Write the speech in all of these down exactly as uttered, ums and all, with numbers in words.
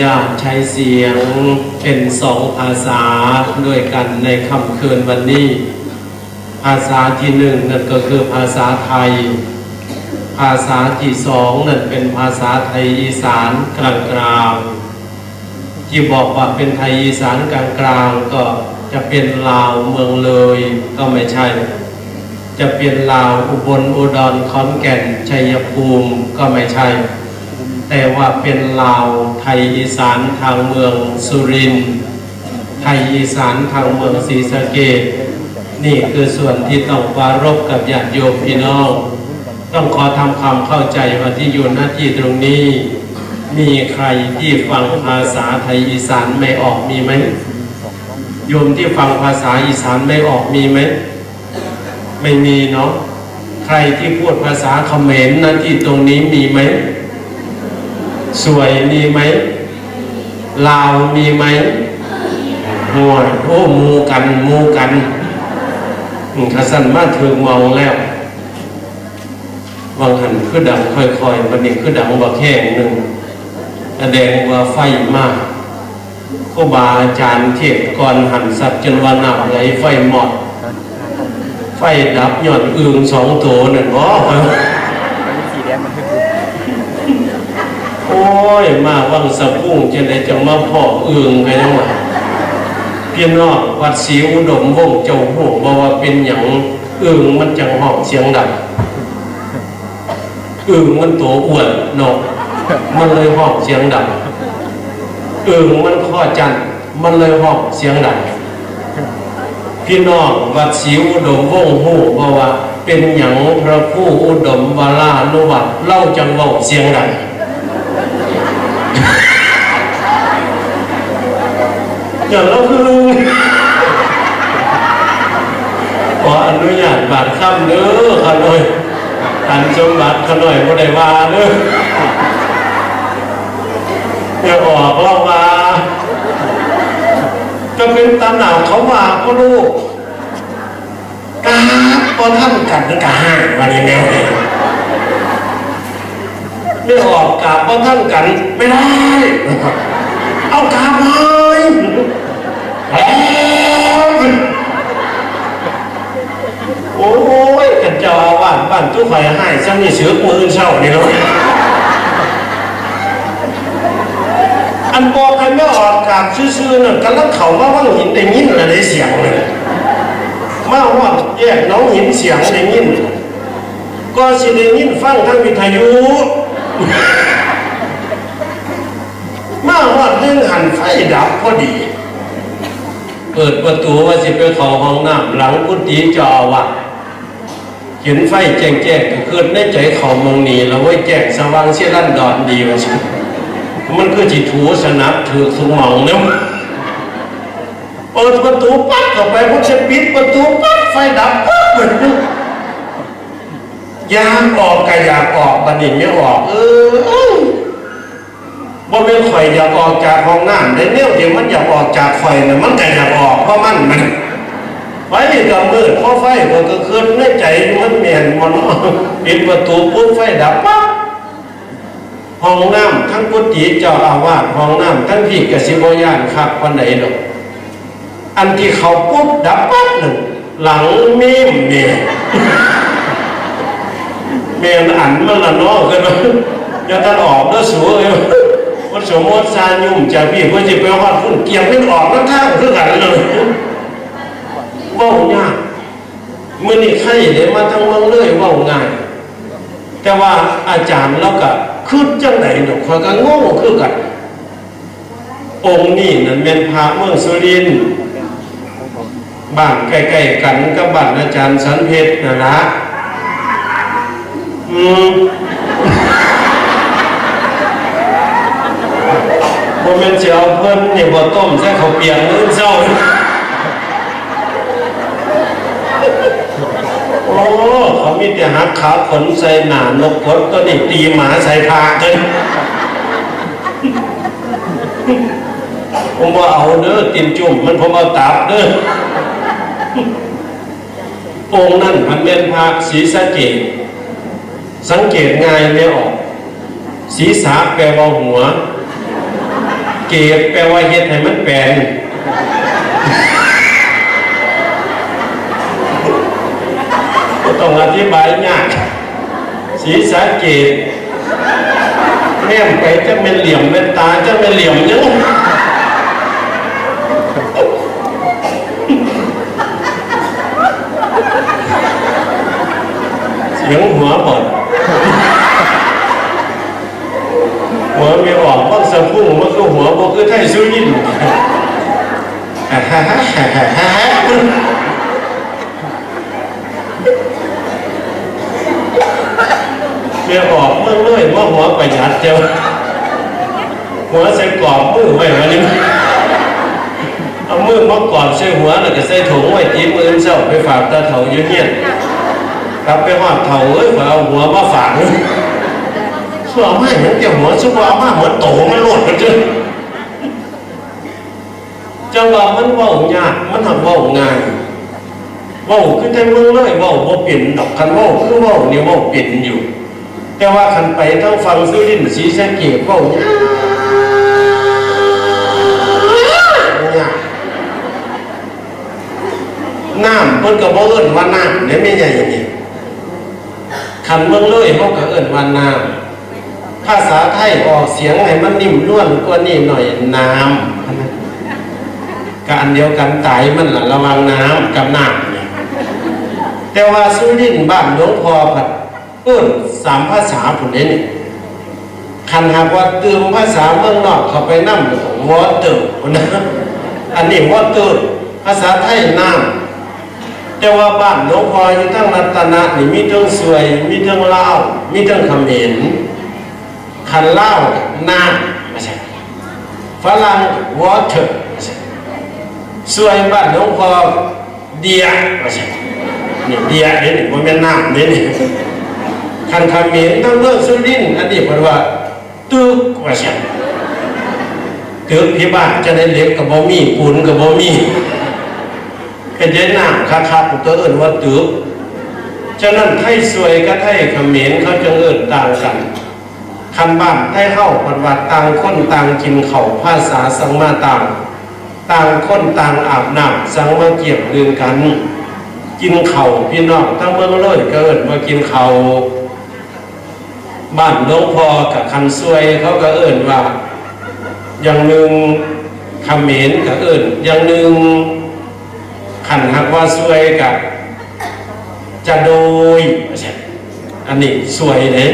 ญาติใช้เสียงเป็นสองภาษาด้วยกันในค่ำคืนวันนี้ ภาษาที่หนึ่งนั่นก็คือภาษาไทย ภาษาที่สองนั่นเป็นภาษาไทยอีสานกลางๆ ที่บอกว่าเป็นไทยอีสานกลางๆ ก็จะเป็นลาวเมืองเลยก็ไม่ใช่ จะเป็นลาวอุบลอุดรขอนแก่นชัยภูมิก็ไม่ใช่ แต่ว่าเป็นลาวไทยอีสานทางเมืองสุรินทร์ ไทยอีสานทางเมืองศรีสะเกษ นี่คือส่วนที่ต้องปรารภกับญาติโยมพี่น้อง ต้องขอทำความเข้าใจว่าที่อยู่หน้าที่ตรงนี้ มีใครที่ฟังภาษาไทยอีสานไม่ออกมีไหม โยมที่ฟังภาษาอีสานไม่ออกมีไหม ไม่มีเนาะ ใครที่พูดภาษาเขมรหน้าที่ตรงนี้มีไหม สวยมีไหม ลาวมีไหม ห่วย โอ้ หมู่กัน หมู่กัน อืม ขะสันมาถือมองแล้ว วังหันคือดังค่อยๆ บัดนี้คือดังบักแฮงหนึ่ง แสดงว่าไฟมา ครูบาอาจารย์เทศน์ก่อนหันสัตว์จนว่าน้ำไหลไฟมอด ไฟดับย้อนอึ่งสองตัวนั่นบ่ อันนี้สีแดงมันคือ โอ้ย มาวังสะพุงจังได๋จังมาพ้ออึ่งกันยังวะ พี่น้องวัดศรีอุดมวงศ์เจ้าฮู้บ่ว่าเป็นหยังอึ่งมันจังฮ้องเสียงดัง อึ่งมันตัวอ้วนเนาะ มันเลยฮ้องเสียงดัง อึ่งมันคอจันทร์ มันเลยฮ้องเสียงดัง พี่น้องวัดศรีอุดมวงศ์ฮู้บ่ว่าเป็นหยังพระครูอุดมวรานุวัตร ลาวจังเว้าเสียงดัง ย้อนลาวคือ ขออนุญาตบาดค่ำเด้อข้าน้อย อันสมบัติข้าน้อยบ่ได้ว่าเด้อ อย่าออกลาวว่า ก็เป็นตาหนาวเขาว่าพ่อลูก กราบบ่ทันกันกะฮ้างว่าแนวนี้ ไม่ออกกราบบ่ทันกัน ไม่ได้ เอากราบเลย โอ้ย คันเจ้าอาวาสบ้านตุ๊ข่อยฮ้ายซ่ำนี่เสือกมื้อเช้านี่เนาะ อันบอกให้ไม่ออกกราบซื่อๆนั่น กำลังเข้ามาวังหินได้ยินละได้เสียงเลย มาฮอดแยกหนองหินเสียงได้ยิน ก็สิได้ยินฟังทางวิทยุ มาฮอดหนึ่งหันไฟดับพอดี เปิดประตูว่าสิไปเข้าห้องน้ำหลังกุฏิเจ้าอาวาส เห็นไฟแจ้งๆ ก็คิดในใจ เข้าหม่องนี้ละเว้ย แจ้งสว่างเสียลันดอนดีว่าซั่น มันคือสิถูสนับถืกทุกหม่องเนาะ เปิดประตูปั๊บเข้าไป มันจะปิดประตูปั๊บ ไฟดับปั๊บ อยากออกก็อยากออก บัดนี้ไม่ออก เออ บ่แม่นข้อยอยากออกจากห้องน้ำเด้ แนวที่มันอยากออกจากข้อยน่ะ มันก็อยากออกเพราะมัน มัน ไฟก็มืด พอไฟก็ ก็คิดในใจอยู่ มันแม่นบ่เนาะ ปิดประตูปุ๊บ ไฟดับปั๊บ ห้องน้ำทั้งกุฏิเจ้าอาวาส ห้องน้ำทั้งพี้ก็สิบ่ย้านคักปานใดดอก อันที่เข้าปุ๊บดับปั๊บนั่น หลังมีมนี่ แม่นอันมันละเนาะ คือว่าอย่าทันออกเด้อสูเอ้ย มันสมมติซายุ่มจากพี้ เพิ่นสิไปฮอดพุ้น เกียบมันออกนำทางคือกันเลย เว้ายาก มื้อนี้ใครได้มาทางเมืองเลย เว้าง่าย แต่ว่าอาจารย์ลาวก็คิดจั่งใดดอก ข้อยก็งงคือกัน องค์นี้นั่นแม่นพระเมืองสุรินทร์ บ้านใกล้ๆกันกับบ้านอาจารย์สันเพชรนั่นละ อืม บ่แม่นสิเอาเพิ่นนี่บ่ ต้มใส่ข้าวเปียกมื้อเช้า โอ้ เขามีแต่หักขาขนใส่หน้านกกด ตัวนี้ตีหมาใส่พระเด้อ ผมบ่เอาเด้อ ตีนจุ่มมัน ผมเอาตับเด้อ องค์นั้นพันแม่นพระศรีสะเกษ สังเกตง่ายไม่ออก ศีรษะแปลว่าหัว เกตแปลว่าเฮ็ดให้มันแปน บ่ต้องอธิบายยาก ศรีสะเกษ แนมไปจักแม่นเหลี่ยมแม่นตา จักแม่นเหลี่ยมหยัง เสียงหัวบ่ หัวไม่ออก บักสะพุง มันคือหัวบ่คือไทยสุรินทร์ ไม่ออก เมืองเลย ว่าหัวประหยัดเจ้า หัวใส่กรอบมือไว้วันนี้ เอามือมากรอบใส่หัว แล้วก็ใส่ถุงไว้ตีมื้อเช้าไปฝากตาเฒ่าอยู่เฮียน กลับไปฮอดเฒ่า เอ้ย ข้อยเอาหัวมาฝาก ซั่วเอามาหยังแต่หัว ซุบ่เอามาหมดโตมันโลด มันจะ จังว่ามันเว้ายาก มันหักเว้าง่าย เว้าคือแต่เมืองเลย เว้าบ่เป็นดอก คันเว้าคือเว้านี่เว้าเป็นอยู่ แต่ว่าคันไปทางฝั่งสุรินทร์ศรีสะเกษ เว้ายาก ยาก น้ำเพิ่นก็บ่เอิ้นว่าน้ำเด้ แม่ใหญ่นี่ คันเมืองเลยเฮาก็เอิ้นว่าน้ำ ภาษาไทยออกเสียงให้มันนิ่มนวลกว่านี้หน่อย น้ำ ก็อันเดียวกัน ตายมันล่ะ ระหว่างน้ำกับน้ำเนี่ย แต่ว่าสุรินทร์บ้านหลวงพ่อพัดเอิ้นสามภาษาพุ้นเด้นี่ คันหากว่าเติมภาษาเมืองนอกเข้าไปนำ water พุ้นนะ อันนี้ water ภาษาไทยน้ำ แต่ว่าบ้านหลวงพ่ออยู่ทางรัตนะนี่มีทั้งซวย มีทั้งลาว มีทั้งเขมร คันลาวน้ำ ว่าซั่น ฝรั่ง water ว่าซั่น ซวยบ้านหลวงพ่อเดีย ว่าซั่น นี่เดียเด้นี่ บ่แม่นน้ำเด้นี่ คันเขมรทางเมืองสุรินทร์ อันนี้เพิ่นว่า ตึก ว่าซั่น ตึกที่บ้านจะได้เหล็กก็บ่มี ปูนก็บ่มี เป็นได้น้ำคักๆ ก็เอิ้นว่าตึก ฉะนั้นไทยซวยกับไทยเขมรเขาจังเอิ้นต่างกัน คันบ้านไทยเฮาเพิ่นว่าต่างคนต่างกินข้าว ภาษาสังมาต่าง ต่างคนต่างอาบน้ำ สังมาเกี่ยงเรื่องกัน กินข้าว พี่น้องทางเมืองเลยก็เอิ้นว่ากินข้าว บ้านหลวงพ่อกับคันซวยเขาก็เอิ้นว่าอย่างหนึ่ง เขมรก็เอิ้นอย่างหนึ่ง คันหากว่าซวยก็จะโดย อันนี้ซวยเด้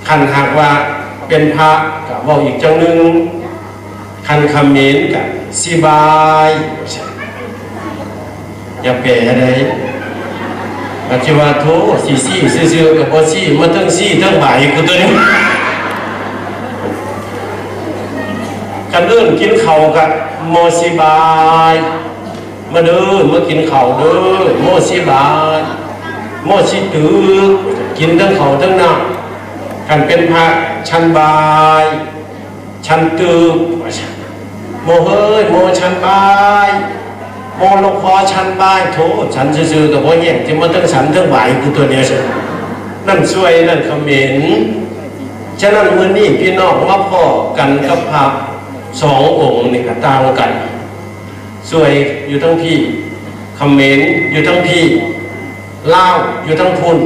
คันหากว่าเป็นพระก็เว้าอีกจังหนึ่ง คันเขมรก็สิบาย อย่าแปลได้ ปฏิว่าโทษสิซี่ซื่อๆ กับบ่ซี่ มาทั้งซี่ทั้งบายกูตัวนี้ กันเอิ้นกินข้าวกับหม้อสิบาย มาเด้อ มากินข้าวเด้อ หม้อสิบาย หม้อสิตึก กินทั้งข้าวทั้งน้ำ กันเป็นพระฉันบาย ฉันตึก ว่าซั่น หม้อเฮ้ย หม้อฉันบาย หม้อหลวงพ่อฉันบาย โถ ฉันซื่อๆ ก็บ่แย่ง จะมาทั้งฉันทั้งบาย กูตัวเนี้ยสิ นั่นซวย นั่นเขมร ฉะนั้นมื้อนี้พี่น้องมาพ้อกันกับพระสององค์นี่ก็ต่างกัน ซวยอยู่ทั้งพี้ เขมรอยู่ทั้งพี้ ลาวอยู่ทั้งพุ้น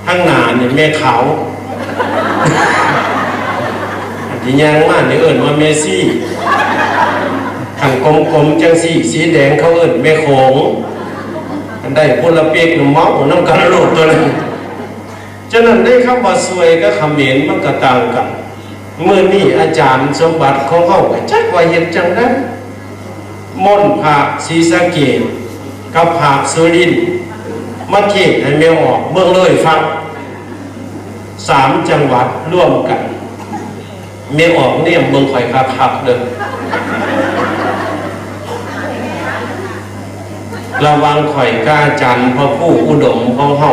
ทั้งหน้านี่แม่ขาว อันที่ย่างมานี่เอิ้นว่าแม่ซี่ คันกลมๆ จังซี่ สีแดงเขาเอิ้นแม่โขง อันได้พุ้นละเปียกหนุ่มเมาน้ำกันโลดตัวนั้น ฉะนั้นในคำว่าซวยกับเขมรมันก็ต่างกัน มื้อนี้อาจารย์สมบัติของเฮาก็จักว่าเฮ็ดจังได๋ ม่อนพระศรีสะเกษกับพระสุรินทร์ มาเทศน์ให้แม่ออกเมืองเลยฟัง สามจังหวัดร่วมกัน แม่ออกเนี่ยเมืองข่อยคักๆ เด้อ ระหว่างข่อยกับอาจารย์พระครูอุดมของเฮา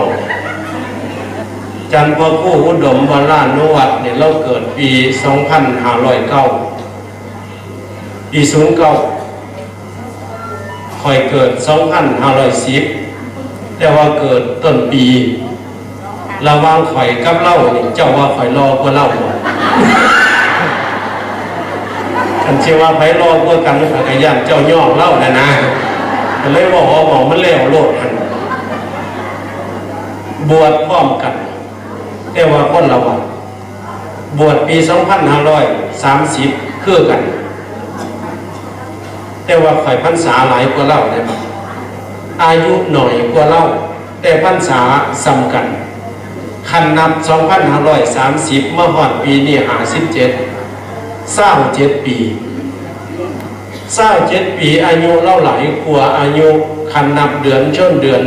อาจารย์พระครูอุดมวรานุวัฒน์เนี่ย เราเกิดปีสองพันห้าร้อยเก้า ปีศูนย์เก้า ข่อยเกิดสองพันห้าร้อยสิบ แต่ว่าเกิดต้นปี ระหว่างข่อยกับลาวนี่ เจ้าว่าข่อยหล่อกว่าลาวบ่ อันที่ว่าไผหล่อกว่ากัน ข้อยก็ย้านเจ้ายอกลาวนั่นนะ ก็เลยเว้าออกหม่องมันแล้วโลดหั่น บวชพร้อมกัน แต่ว่าคนละวัด บวชปีสองพันห้าร้อยสามสิบคือกัน แต่ว่าข้อยพรรษาหลายกว่าลาวเด้ อายุน้อยกว่าลาว แต่พรรษาส่ำกัน คันนับสองพันห้าร้อยสามสิบ มาฮอดปีนี้ห้าสิบเจ็ด ซาวเจ็ดปี ซาวเจ็ดปี อายุลาวหลายกว่าอายุ คันนับเดือนชนเดือน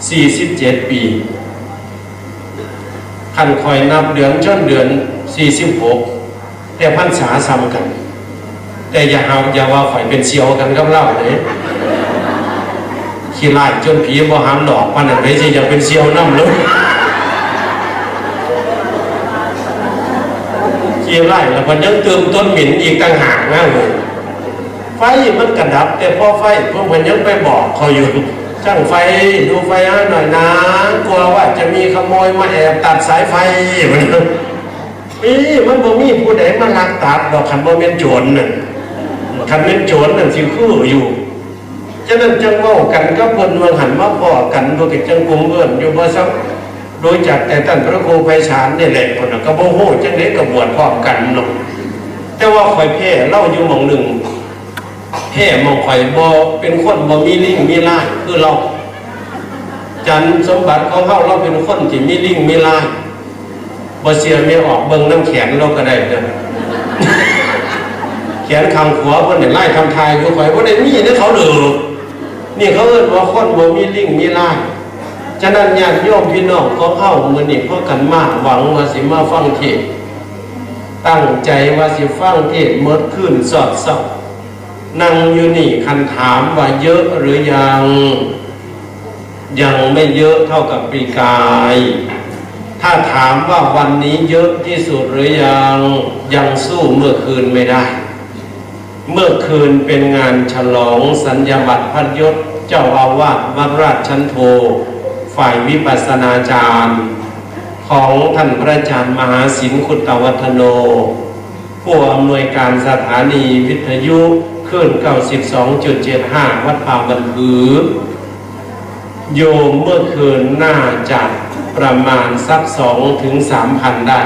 สี่สิบเจ็ดปี คันข้อยนับเดือนชนเดือน สี่สิบหก แต่พรรษาส่ำกัน แต่อย่าหา อย่าว่าข้อยเป็นเสี่ยวกันกับลาวเด้ ขี้ร้ายจนผีบ่หามดอก ปานนั้นไผสิอยากเป็นเสี่ยวนำเลย ขี้ร้ายแล้วพัดยังตื่มต้นหมิ่นอีกต่างหากนะเว้ย ไฟมันกระดับ แต่พอไฟ พวกมันยังไปบอกเขาอยู่ "ช่างไฟ ดูไฟให้หน่อยนะ กลัวว่าจะมีขโมยมาแอบตัดสายไฟ" มัน "มี มันบ่มีผู้ใดมาลักตัดดอก คันบ่แม่นโจรน่ะ คันแม่นโจรนั่นสิคืออยู่" ฉะนั้นจังเว้ากันกับเพิ่น ว่าหันมาพ้อกัน เพิ่นก็จังกุมเอิ้นอยู่ บ่ซัก รู้จักแต่ท่านพระครูไพศาลนี่แหละ เพิ่นน่ะก็บ่ฮู้จังได๋ ก็บวชพร้อมกันเนาะ แต่ว่าข้อยแพ้ลาวอยู่หม่องหนึ่ง แพ้หม่องข้อยบ่เป็นคนบ่มีลิ้งมีลายคือลาว จันสมบัติของเฮา ลาวเป็นคนที่มีลิ้งมีลาย บ่เชื่อแม่ออกเบิ่งนำแขนลาวก็ได้เด้อ แขนข้างขวาเพิ่นนี่ลายทำทายอยู่ ข้อยบ่ได้มีเด้อ เขาเด้อ นี่เขาเอิ้นว่าคนบ่มีลิ้งมีลาย ฉะนั้นญาติโยมพี่น้องของเฮามื้อนี้พากันมา หวังว่าสิมาฟังเทศน์ ตั้งใจว่าสิฟังเทศน์หมดคืนซอดเซา นั่งอยู่นี่ คันถามว่าเยอะหรือยัง ยังไม่เยอะเท่ากับปีกาย ถ้าถามว่าวันนี้เยอะที่สุดหรือยัง ยังสู้เมื่อคืนไม่ได้ เมื่อคืนเป็นงานฉลองสัญญาบัตรพัดยศเจ้าอาวาสวัดราชชันโท ฝ่ายวิปัสสนาจารย์ ของท่านพระอาจารย์มหาศิลป์ คุตตวัฒโน ผู้อำนวยการสถานีวิทยุคลื่น เก้าสิบสองจุดเจ็ดห้า วัดป่าบันผือ โยมเมื่อคืนน่าจะประมาณสัก สองถึงสามพัน ได้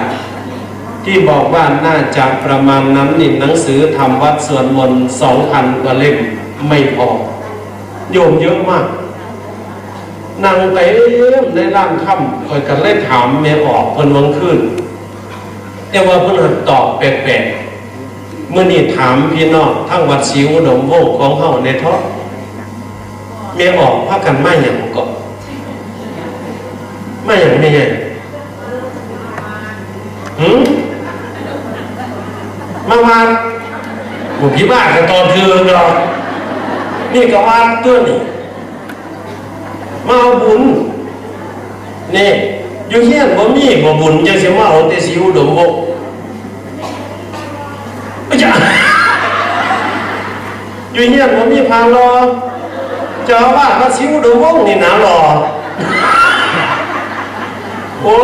ที่บอกว่าน่าจะประมาณนั้นนี่ หนังสือทำวัดสวดมนต์ สองพัน กว่าเล่มไม่พอ โยมเยอะมาก นั่งเต็มในร้านค่ำ ข้อยก็เลยถามแม่ออกเพิ่นวางคืน แต่ว่าเพิ่นตอบแปลกๆ มื้อนี้ถามพี่น้องทางวัดศรีอุดมวงศ์ของเฮาแหน่เถาะ แม่ออกพากันมาหยังเกาะ มาหยังแม่ใหญ่ หืม มาวัด บ่ผิดว่าก็ตอบถืกดอก นี่ก็วัดตั๊วนี่ มาเอาบุญ นี่ อยู่เฮียนบ่มีบ่บุญ จั่งสิมาเอาแต่ศรีอุดมวงศ์ อะจ๊ะ อยู่เฮียนบ่มีพระหล่อ เจ้าอาวาสวัดศรีอุดมวงศ์นี่นะหล่อ โอ้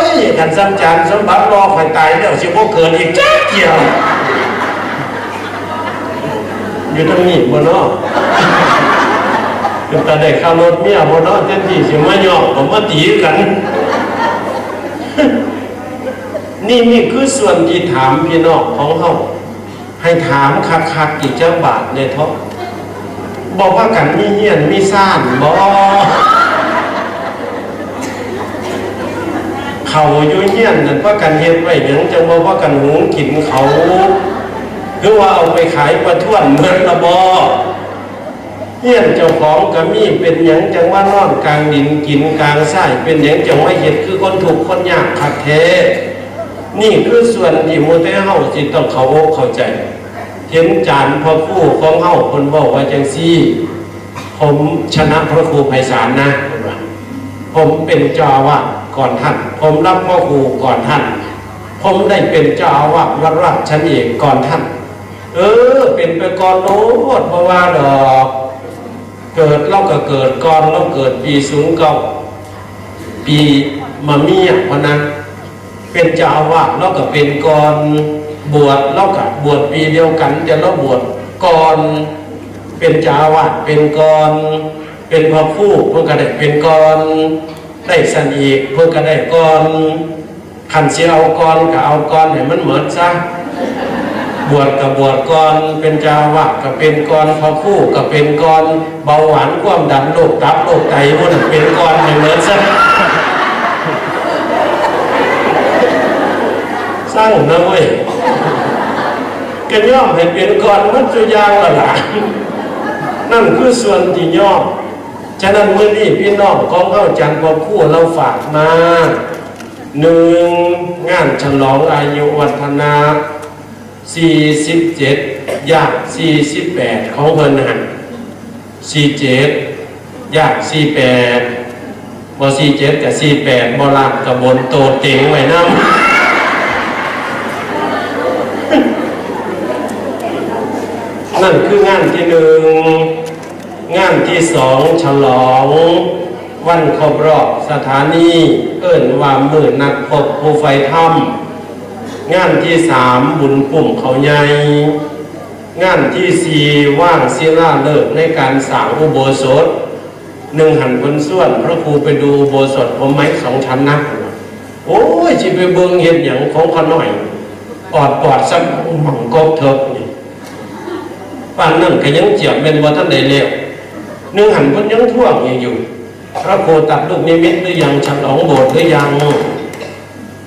ย คันส่ำจารย์สมบัติหล่อ ข้อยตายแล้วสิบ่เกิดอีกจักเทื่อ อยู่ทางนี้บ่เนาะ เป็นตาได้ค่ารถเมียบ่เนาะ แทนที่สิมาหยอกก็มาตีกัน นี่ นี่คือส่วนที่ถามพี่น้องของเฮา ให้ถามคักๆ อีกจักบาทแหน่เถาะ บ่พากันมีเฮียนมีซ่านบ่ เขาอยู่เฮียนนั่นพากันเฮ็ดไว้หยัง จั่งบ่พากันหุงกินเขา คือว่าเอาไปขายปลาถ้วนหมดละบ่ เฮียนเจ้าของก็มี เป็นหยังจั่งว่านอนกลางดินกินกลางทราย เป็นหยังจั่งว่าเฮ็ดคือคนทุกข์คนยากคักแท้ นี่คือส่วนที่หมู่แต่เฮาสิต้องเข้าอกเข้าใจ เห็นจารย์พระครูของเฮาเพิ่นเว้าว่าจั่งซี้ "ผมชนะพระครูไพศาลนะ" เพิ่นว่า "ผมเป็นเจ้าอาวาสก่อนท่าน ผมรับพระครูก่อนท่าน ผมได้เป็นเจ้าอาวาสวัดราชชันเอกก่อนท่าน" เออ เป็นไปก่อนโลด บ่ว่าดอก เกิดลาวก็เกิดก่อน ลาวเกิดปีศูนย์เก้า ปีมะเมียพุ้นนะ เป็นเจ้าอาวาสลาวก็เป็นก่อน บวช ลาวก็บวชปีเดียวกัน แต่ลาวบวชก่อน เป็นเจ้าอาวาสเป็นก่อน เป็นพระครูเพิ่นก็ได้เป็นก่อน ได้ซั่นอีกเพิ่นก็ได้ก่อน คันสิเอาก่อนก็เอาก่อนให้มันหมดซะ บวชก็บวชก่อน เป็นเจ้าอาวาสก็เป็นก่อน พระครูก็เป็นก่อน เบาหวานความดันโรคตับโรคไตหมู่นั่นเป็นก่อนให้หมดซะ สร้างนะเว้ย ก็ยอมให้เป็นก่อนหมดซุอย่างแล้วล่ะ นั่นคือส่วนที่ยอม ฉะนั้นมื้อนี้พี่น้องของเฮา อาจารย์พระครูลาวฝากมา หนึ่ง งานฉลองอายุวัฒนะ สี่สิบเจ็ด ย่าง สี่สิบแปด ของเพิ่นหั่น สี่เจ็ด ย่าง สี่แปด บ่ สี่เจ็ด ก็ สี่แปด บ่ ล้านก็บนโตเต็งไว้นำ นั่นคืองานที่หนึ่ง งานที่สอง ฉลองวันครบรอบสถานี เอิ้นว่ามื้อนัดพบผู้ใฝ่ธรรม งานที่สาม บุญกุ้มข้าวใหญ่ งานที่สี่ วางศิลาฤกษ์ในการสร้างอุโบสถ หนึ่งหั่นเพิ่นชวนพระครูไปดูอุโบสถผมไหม สองชั้นนะ โอ้ย สิไปเบิ่งเฮ็ดหยังของข้าน้อย ออดปอดซ้ำหม่องกบเถิกนี่ ปานนั้นก็ยังเจียบแม่นบ่ทันได้แล้ว หนึ่งหั่นเพิ่นยังทวงอีกอยู่ พระครูตัดลูกนิมิตหรือยัง ฉลองโบสถ์หรือยัง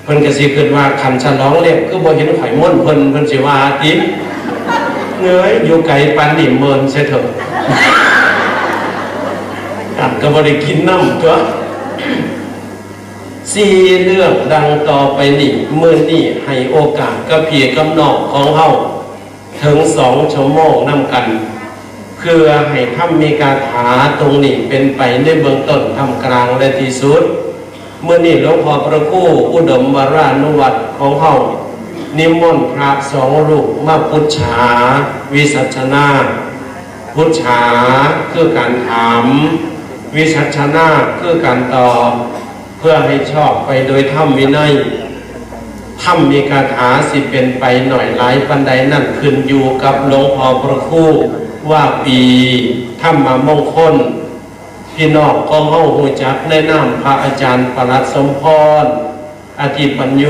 เพิ่นก็สิคิดว่า คันฉลองแล้วคือบ่เห็นข้อยมนต์เพิ่น เพิ่นสิว่าติ เงยอยู่ไกลปานนี้เมินเสียเถอะ อันก็บ่ได้กินน้ำตัว สี่เรื่องดังต่อไปนี้ มื้อนี้ให้โอกาสกับพี่กับน้องของเฮา ถึงสองชั่วโมงนำกัน เพื่อให้ธรรมมีคาถาตรงนี้เป็นไปในเบื้องต้น ท่ามกลาง และที่สุด มื้อนี้หลวงพ่อพระครูอุดมวรานุวัตรของเฮา นิมนต์พระสองรูปมาปุจฉา วิสัชนา ปุจฉาคือการถาม วิสัชนาคือการตอบ เพื่อให้ชอบไปโดยธรรมวินัย ธรรมมีคาถาสิเป็นไปหน่อยหลายปานใดนั้น ขึ้นอยู่กับหลวงพ่อพระครู ว่าปี ธรรมมงคล พี่น้องของเฮาฮู้จักในนามพระอาจารย์ปลัดสมพร อธิปัญโญ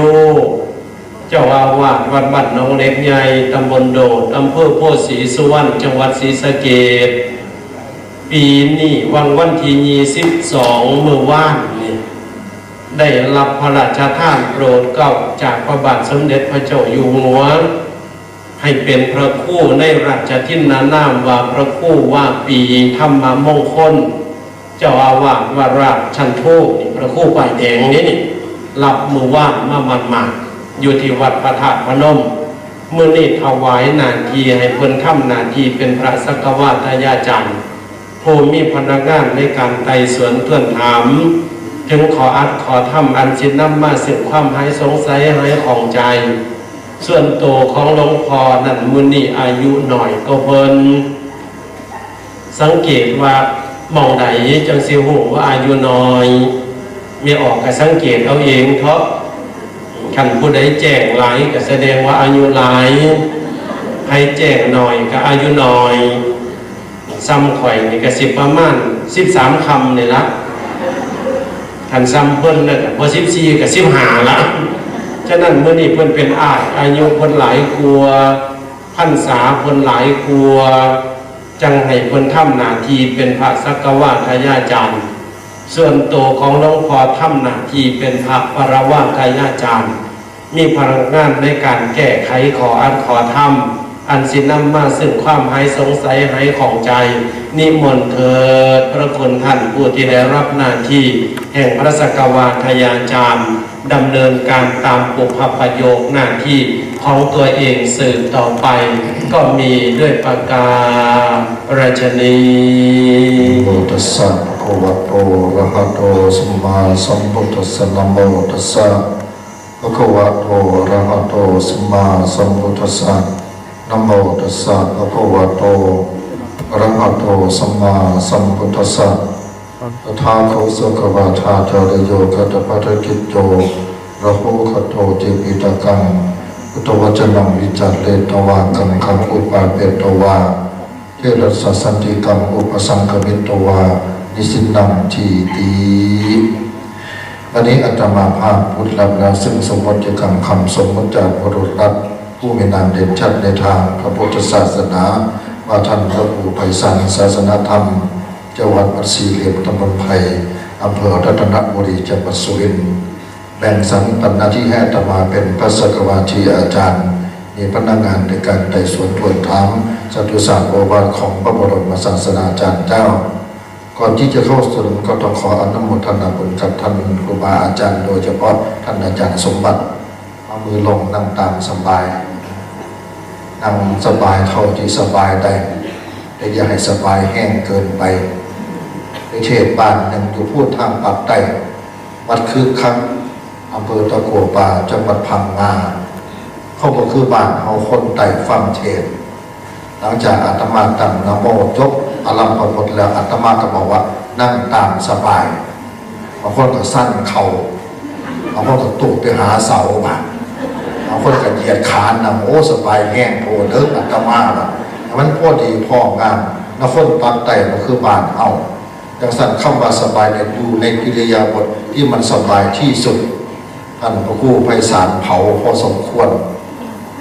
เจ้าอาวาสวัดบ้านหนองเหล็กใหญ่ ตำบลโดด อำเภอโพธิ์ศรีสุวรรณ จังหวัดศรีสะเกษ ปีนี้วัน วันที่ยี่สิบสอง มื้อวานนี่ ได้รับพระราชทานโปรดเกล้าจากพระบาทสมเด็จพระเจ้าอยู่หัว ให้เป็นพระครูในราชทินนานามว่าพระครูว่าปี ธรรมมงคล เจ้าอาวาสวราชชั้นโท นี่พระครูป้ายแดงนี่ นี่ รับมื้อวานมาหมาดๆ อยู่ที่วัดพระธาตุพนม มื้อนี้ถวายหน้าที่ให้เพิ่นทำหน้าที่เป็นพระสักกวาทยาจารย์ ผู้มีพนักงานในการไต่สวนทวนถาม ถึงข้ออัดข้อธรรมอันสินำมาซึ่งความหายสงสัยหายข้องใจ ส่วนตัวของหลวงพ่อนั้นมื้อนี้อายุน้อยกว่าเพิ่น สังเกตว่าหม่องใดจั่งสิฮู้ว่าอายุน้อย แม่ออกก็สังเกตเอาเองเถาะ คันผู้ใดแจ้งหลายก็แสดงว่าอายุหลาย ใครแจ้งน้อยก็อายุน้อย ส่ำข่อยนี่ก็สิประมาณสิบสามค่ำนี่ละ คันส่ำเพิ่นน่ะก็บ่สิบสี่ก็สิบห้าละ ฉะนั้นมื้อนี้เพิ่นเป็นอ้าย อายุเพิ่นหลายกว่า พรรษาเพิ่นหลายกว่า จั่งให้เพิ่นทำหน้าที่เป็นพระสักกวาทยาจารย์ ส่วนตัวของหลวงพ่อทำหน้าที่เป็นพระปรวาทยาจารย์ มีพลังงานในการแก้ไขข้ออัดข้อธรรม อันสินำมาซึ่งความหายสงสัยหายข้องใจ นิมนต์เถิดพระคุณท่านผู้ที่ได้รับหน้าที่แห่งพระสักกวาทยาจารย์ ดำเนินการตามปุพพประโยคหน้าที่ของตัวเองสืบต่อไป ก็มีด้วยประการฉะนี้ นะโมตัสสะ ภะคะวะโต อะระหะโต สัมมาสัมพุทธัสสะ นะโมตัสสะ ภะคะวะโต อะระหะโต สัมมาสัมพุทธัสสะ นะโมตัสสะ ภะคะวะโต อะระหะโต สัมมาสัมพุทธัสสะ ตถาคต สกวาทาจาริโย กัตถพัทธกิจโจ ระโหคโต ติปิตกัง พุทธวจนังวิจาเรตวา กังขังอุปาเปตวา เทรสสันติกังอุปสังคมิตวา นิสินนังทีติ วันนี้อาตมาภาพพูดรับแล้วซึ่งสมมติกรรมคำสมมติจากบุรุษรัฐผู้มีนามเด่นชัดในทางพระพุทธศาสนา ว่าท่านพระครูไพศาลศาสนธรรม เจ้าวัดวัดสี่เหลี่ยมตำบลไผ่ อำเภอรัตนบุรี จังหวัดสุรินทร์ แบ่งสรรปันหน้าที่ให้อาตมาเป็นพระสักวาทีอาจารย์ มีพนักงานในการไต่สวนทวนถามจตุศาสตร์โอวาทของพระบรมศาสดาจารย์เจ้า ก่อนที่จะเข้าสวนก็ต้องขออนุโมทนาบุญกับท่านครูบาอาจารย์ โดยเฉพาะท่านอาจารย์สมบัติ เอามือลงนั่งตามสบาย นั่งสบายเท่าที่สบายได้ แต่อย่าให้สบายแห้งเกินไป ไปเทศน์บ้านหนึ่งอยู่พู้นทางปากใต้ วัดคึกคัก อำเภอตะกัวป่า จังหวัดพังงา เขาก็คือบ้านเฮาคนใต้ฟังเทศน์ หลังจากอาตมาตั้งนะโมจบอารัมภบทแล้ว อาตมาก็บอกว่านั่งตามสบาย บางคนก็สั่นเข่า บางคนก็ตุ๊บไปหาเสาบาด บางคนก็เหยียดขานั่ง โอ้ สบายแห้งโพดเด้ออาตมาว่ามันพอดีพองาม นครปากใต้ก็คือบ้านเฮา จังซั่นคำว่าสบายเนี่ยอยู่ในอิริยาบถที่มันสบายที่สุด ท่านพระครูไพศาลเผาพอสมควร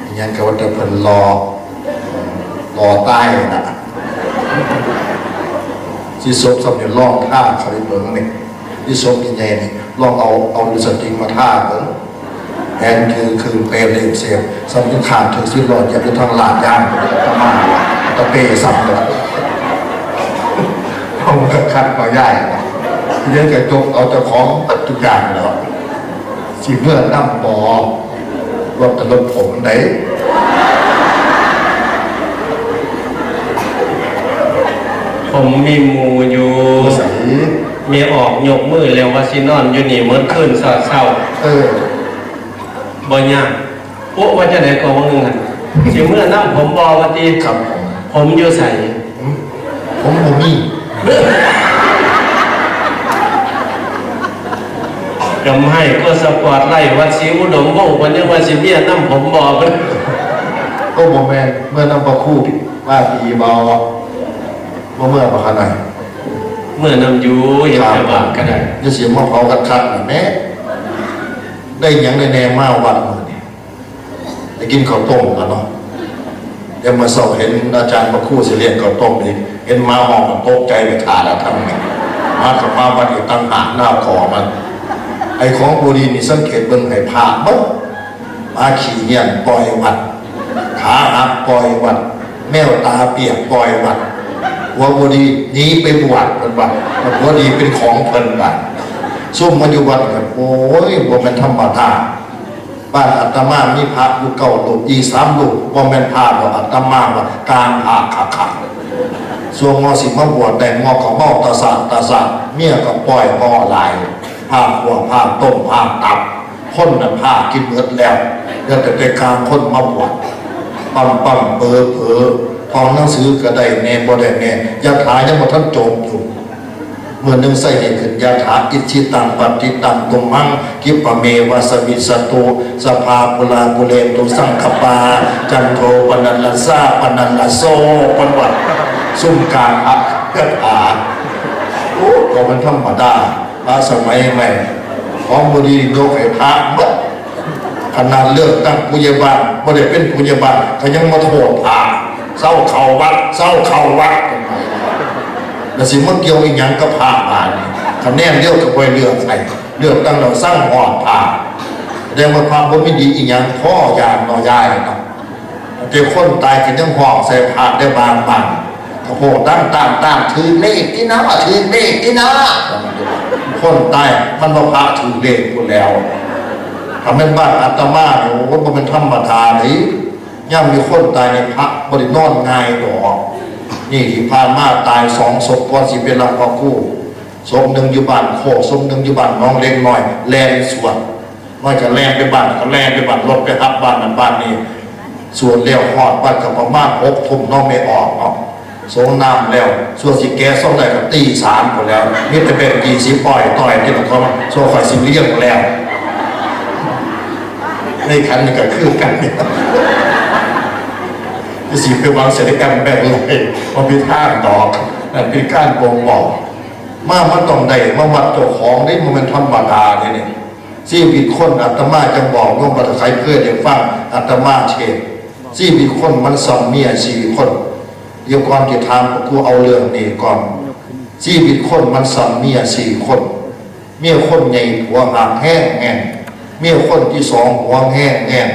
อย่างนั้นก็ว่าแต่เพิ่นรอ รอตายนะ สิศพสำเร็จลองท่าเขาไปเบิ่งนี่ สิศพใหญ่ๆนี่ ลองเอา เอาลิปสติกมาท่าเบิ่ง แหงถือคืนเปรตเล่นเสพ สำคัญขาดถือสิบล้อเหยียบอยู่ทางลาดยาง ตะมา ตะเปสำเลย ผมก็คัดมาใหญ่ เดี๋ยวจะจกเอาเจ้าของหมดทุกอย่างแล้ว สิเมื่อนำบ่ รถแต่รถผมได๋ ผมมีหมู่อยู่ ใส แม่ออกยกมือแล้วว่าสินอนอยู่นี่หมดคืนซอดเช้า เออ บ่ยาก โอ้ ว่าจั่งใด๋ก็ว่าเงินหั่น สิเมื่อนำผมบ่ว่าติ ครับผม ผมอยู่ไส ผมบ่มี กำให้ก็สปอร์ตไลท์วัดศรีอุดมวงศ์ เพิ่นยังว่าสิเมียนำผมบ่ เพิ่น โอ้ บ่แม่น เมื่อนำพระครูว่าดีบ่ บ่เมื่อบ่คะนาย เมื่อนำอยู่ เฮ็ดแต่บ้านก็ได้ อย่าสิมาเผาคักๆ นั่นแหม ได้หยังได้แหน่มาวัดมื้อนี้ ได้กินข้าวต้มกันเนาะ เดี๋ยวมื้อเช้าเห็นอาจารย์พระครูสิเลี้ยงข้าวต้มอีก เห็นหมาฮ้องก็ตกใจไปถ่าแล้วทั้งนั้น หมาก็มาวัดอีกต่างหาก หน้าขอมัน ไอ้ของบ่ดีนี่สังเกตเบิ่งให้พระเบิ่ง หมาขี้เหี้ยนปล่อยวัด ขาหักปล่อยวัด แมวตาเปียกปล่อยวัด หัวบ่ดีหนีไปบวชเพิ่นว่า หัวดีเป็นของเพิ่นว่า ซุมมาอยู่วัดก็ โอ้ย บ่แม่นธรรมดา บ้านอาตมามีพระอยู่เก้ารูป อีกสามรูปบ่แม่นพระดอก อาตมาว่ากลางพระคักๆ ส่วนงอสิมาบวชได้ งอก็เมาตะสาดตะสาด เมียก็ปล่อยงอหลาย พระขั่ว พระต้ม พระตับ คนน่ะพระกินหมดแล้ว เหลือแต่ไปกลางคนมาบวช ปั๊มปั๊มเป๋อเป๋อ ท่องหนังสือก็ได้แหน่บ่ได้แหน่ ยะถายังบ่ทันจบอยู่ มื้อหนึ่งใส่ให้ขึ้น ยะถา อิจฉิตัง ปัตถิตัง ตุมหัง คิปะเมวะสะมิชฌตุ สัพพะปูราปูเรนตุ สังกัปปา จันโท ปะนะระสะ ปะนะระโส เพิ่นว่า ซุมกลางพระคาถา โอ้ ก็มันธรรมดา พระสมัยใหม่ ของบ่ดียกให้พระหมด ขนาดเลือกตั้งผู้ใหญ่บ้าน บ่ได้เป็นผู้ใหญ่บ้าน ก็ยังมาโทษพระ เซาเข้าวัด เซาเข้าวัด แล้วสิมาเกี่ยวอีหยังกับพระบาดนี้ คะแนนเดียวก็บ่ให้เลือกให้ เลือกตั้งแล้วสั่งฮอดพระ แสดงว่าพระบ่มีดีอีหยัง พอย่านเนาะยายเนาะ แต่คนตายก็ยังฮ้องใส่พระได้บางบ้าน ก็โหดดังตามๆ ถืกเลขติเนาะ ถืกเลขติเนาะ คนตายมันว่าพระถืกเลขพู้นแล้ว ถ้าแม่นบ้านอาตมาเนี่ย โอ้โห บ่แม่นธรรมดาเด้ ยามมีคนตายนี่พระบ่ได้นอนง่ายดอก นี่ที่ผ่านมาตายสองศพก่อนสิไปรับพระครู ศพหนึ่งอยู่บ้านโคก ศพหนึ่งอยู่บ้านหนองเหล็กน้อย แล่นสวด น้อยก็แล่นไปบ้าน ก็แล่นไปบ้าน รถไปรับบ้านนั้นบ้านนี้ สวดแล้วฮอดบ้านก็ประมาณหกทุ่มเนาะ แม่ออกเนาะ สรงน้ำแล้ว สวดสิแกะซองได้ก็ตีสามพู้นแล้ว มีแต่แบงค์ยี่สิบอ้อยต่อยที่ละคน สวดข้อยสิเลี้ยงแล้ว ในขันนี่ก็คือกันเนี่ย จะสิไปวางใส่ในแอมแบงเลยบ่มีทางดอก นั่นเป็นการบ่งบอก มามันต้องได้มาวัดเจ้าของเด้ บ่แม่นธรรมดาเด้นี่ ชีวิตคน อาตมาจั่งบอกโยมว่าถ้าใครเคยได้ฟังอาตมาเทศน์ ชีวิตคนมันซ่ำเมียสี่คน เดี๋ยวก่อนจะถาม กูเอาเรื่องนี้ก่อน ชีวิตคนมันซ่ำเมียสี่คน เมียคนใหญ่ผัวหักแฮงแฮง เมียคนที่สองหวงแฮงแฮง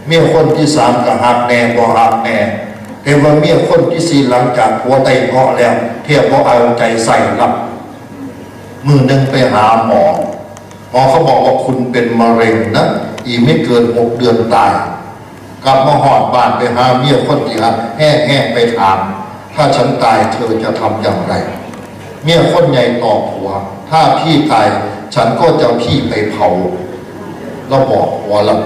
เมียคนที่สามก็หักแน่บ่หักแน่ แต่ว่าเมียคนที่สี่หลังจากผัวได้เงาะแล้ว แทบบ่เอาใจใส่ละ มื้อหนึ่งไปหาหมอ หมอเขาบอกว่าคุณเป็นมะเร็งนะ อีกไม่เกินหกเดือนตาย กลับมาฮอดบ้านไปหาเมียคนที่หักแฮงแฮงไปถาม ถ้าฉันตายเธอจะทำอย่างไร เมียคนใหญ่ตอบผัว ถ้าพี่ตายฉันก็จะเอาพี่ไปเผา แล้วบอกผัวแล้ว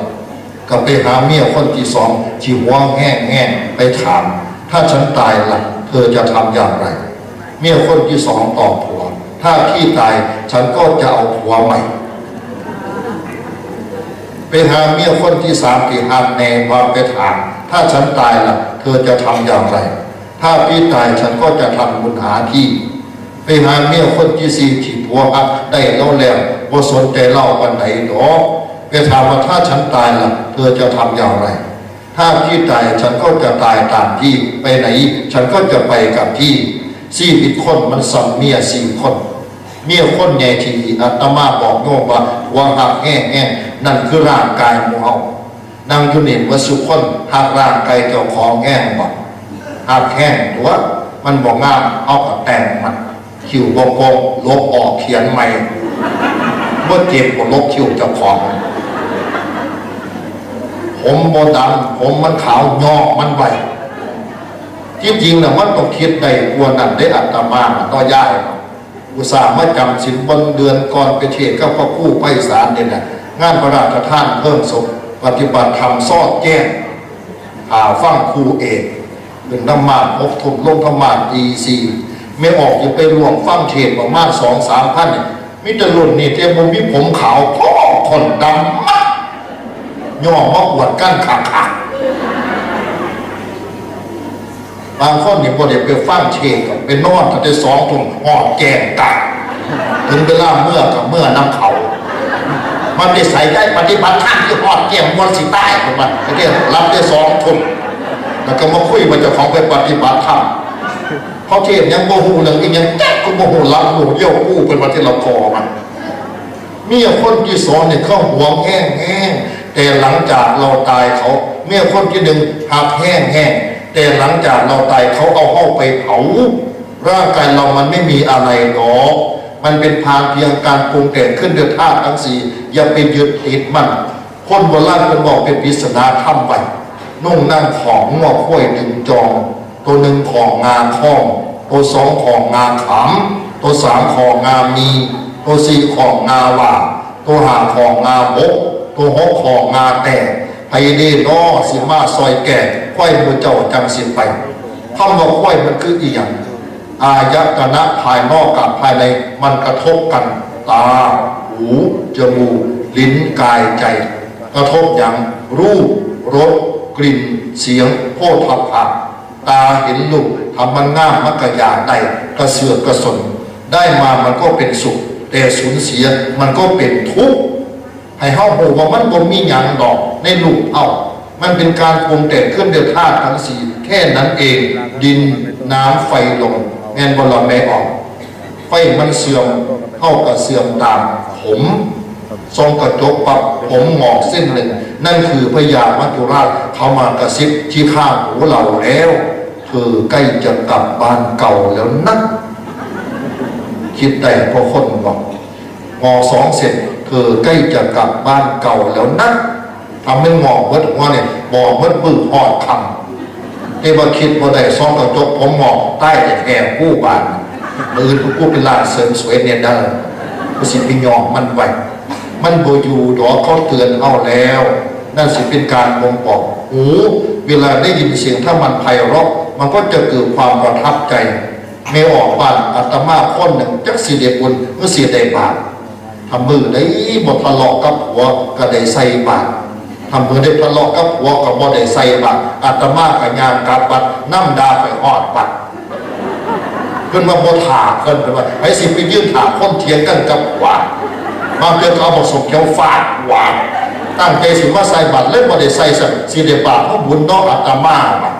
ก็ไปหาเมียคนที่สองที่หวงแฮงแฮงไปถาม ถ้าฉันตายล่ะเธอจะทำอย่างไร เมียคนที่สองตอบผัว ถ้าพี่ตายฉันก็จะเอาผัวใหม่ ไปหาเมียคนที่สามที่หักแน่ว่าไปถาม ถ้าฉันตายล่ะเธอจะทำอย่างไร ถ้าพี่ตายฉันก็จะทำบุญหาพี่ ไปหาเมียคนที่สี่ที่ผัวหักได้แล้วแล้วบ่สนใจเล่าปานใดดอก ไปถามว่าถ้าฉันตายล่ะเธอจะทำอย่างไร ถ้าพี่ตายฉันก็จะตายตามพี่ ไปไหนฉันก็จะไปกับพี่ ชีวิตคนมันซ่ำเมียสี่คน เมียคนใหญ่ที่อาตมาบอกโยมว่าผัวหักแฮงแฮง นั่นคือร่างกายหมู่เฮา นั่งอยู่นี่ว่าสุคนหักร่างกายเจ้าของแฮงบ่ หักแฮงตัว มันบ่งาม เอาก็แต่งมัน คิ้วบ่โกง ลบออกเขียนใหม่ บ่เจ็บก็ลบคิ้วเจ้าของ ผมบ่ดำ ผมมันขาว ยอกมันไว้ ที่จริงน่ะมันต้องคิดได้กว่านั้นได้ อาตมาน่ะต่อยาย อุตส่าห์มาจำศีลวันเดือนก่อนไปเทศน์กับพระครูไพศาลเนี่ยนะ งานพระราชทานเพลิงศพ ปฏิบัติธรรมซอดแจ้ง อ่า ฟังครูเอก ขึ้นธรรมาสน์หกทุ่ม ลงธรรมาสน์ตีสี่ แม่ออกจะไปร่วมฟังเทศน์ประมาณสองสามพันเนี่ย มีแต่รุ่นนี้ที่บ่มีผมขาว พ่อคนดำมาก ย่อมาอวดกันคักๆ บางคนนี่บ่ได้ไปฟังเทศน์ ไปนอนตั้งแต่สองทุ่ม ฮอดแจ้งตาย ถึงเวลาเมือก็เมือนำเขา มันได้ใส่ได้ปฏิบัติธรรมที่ฮอดแจ้ง มวนสิตาย ผมว่า ไปเที่ยวหลับแต่สองทุ่ม แล้วก็มาคุยว่าเจ้าของไปปฏิบัติธรรม เขาเทศน์ยังบ่ฮู้เรื่องอีหยัง จักก็บ่ฮู้ หลับหูเยี่ยวกู้ เป็นว่าที่เราคอมัน เมียคนที่สองเนี่ยเขาหวงแฮงแฮง แต่หลังจากเราตายเขา เมียคนที่หนึ่งหักแฮงแฮง แต่หลังจากเราตายเขาเอาเฮาไปเผา ร่างกายเรามันไม่มีอะไรหรอก มันเป็นพานเพียงการปรุงแต่งขึ้นด้วยธาตุทั้งสี่ อย่าไปยึดติดมัน คนโบราณเพิ่นบอกเป็นปริศนาธรรมไว้ นุ่งนั่งของงัวควายหนึ่งจอง ตัวหนึ่งของงาข้อง ตัวสองของงาขาม ตัวสามของงามี ตัวสี่ของงาหว่า ตัวห้าของงาบก ตัวหกของงาแตก ไผเด้น้อสิมาซอยแก่ ควายหมู่เจ้าจั่งสิไป คำว่าควายมันคืออีหยัง อายตนะภายนอกกับภายในมันกระทบกัน ตา หู จมูก ลิ้น กาย ใจ กระทบหยัง รูป รส กลิ่น เสียง โผฏฐัพพะ ตาเห็นรูป ถ้ามันงามมันก็อยากได้ กระเสือกกระสน ได้มามันก็เป็นสุข แต่สูญเสียมันก็เป็นทุกข์ ให้เฮาฮู้ว่ามันบ่มีหยังดอกในรูปเฮา มันเป็นการปรุงแต่งขึ้นด้วยธาตุทั้งสี่ แค่นั้นเอง ดิน น้ำ ไฟ ลม แม่นบ่ล่ะแม่ออก ไฟมันเสื่อม เฮาก็เสื่อมตาม ผม ส่องกระจกปั๊บ ผมหงอกเส้นหนึ่ง นั่นคือพญามัจจุราชเขามากระซิบที่ข้างหูเราแล้ว เธอใกล้จะกลับบ้านเก่าแล้วนะ คิดได้พอคนบอก หงอกสองเส้น เธอใกล้จะกลับบ้านเก่าแล้วนะ ถ้าไม่หงอกเบิดหัวเนี่ย บอกเบิดมือฮอดค่ำ แต่ว่าคิดบ่ได้ ส่องกระจกผมหงอก ตายแท้ๆ ผู้บาด มื้ออื่นกูไปร้านเสริมสวยเนี่ยเด้อ กูสิไปยอมมันไว้ มันบ่อยู่ดอก เขาเตือนเอาแล้ว นั่นสิเป็นการบ่งบอก หู เวลาได้ยินเสียงถ้ามันไพเราะ มันก็จะเกิดความประทับใจ แม่ออกบ้านอาตมาคนหนึ่ง จักสิได้บุญหรือสิได้บาป ถ้ามื้อใดบ่ทะเลาะกับผัวก็ได้ใส่บาตร ถ้ามื้อใดทะเลาะกับผัวก็บ่ได้ใส่บาตร อาตมาก็ย่างกลับวัดนำ ด่าข้อยฮอดวัด เพิ่นว่าบ่ถ่าเพิ่น เพิ่นว่า ไผสิไปยืนถ่าคนเถียงกันกับผัว บางเทื่อก็เอาบักส้มเขียวฟาดหัว ตั้งใจสิมาใส่บาตรเลยบ่ได้ใส่ ซั่นสิได้บาปเพราะบุญเนาะ อาตมาว่า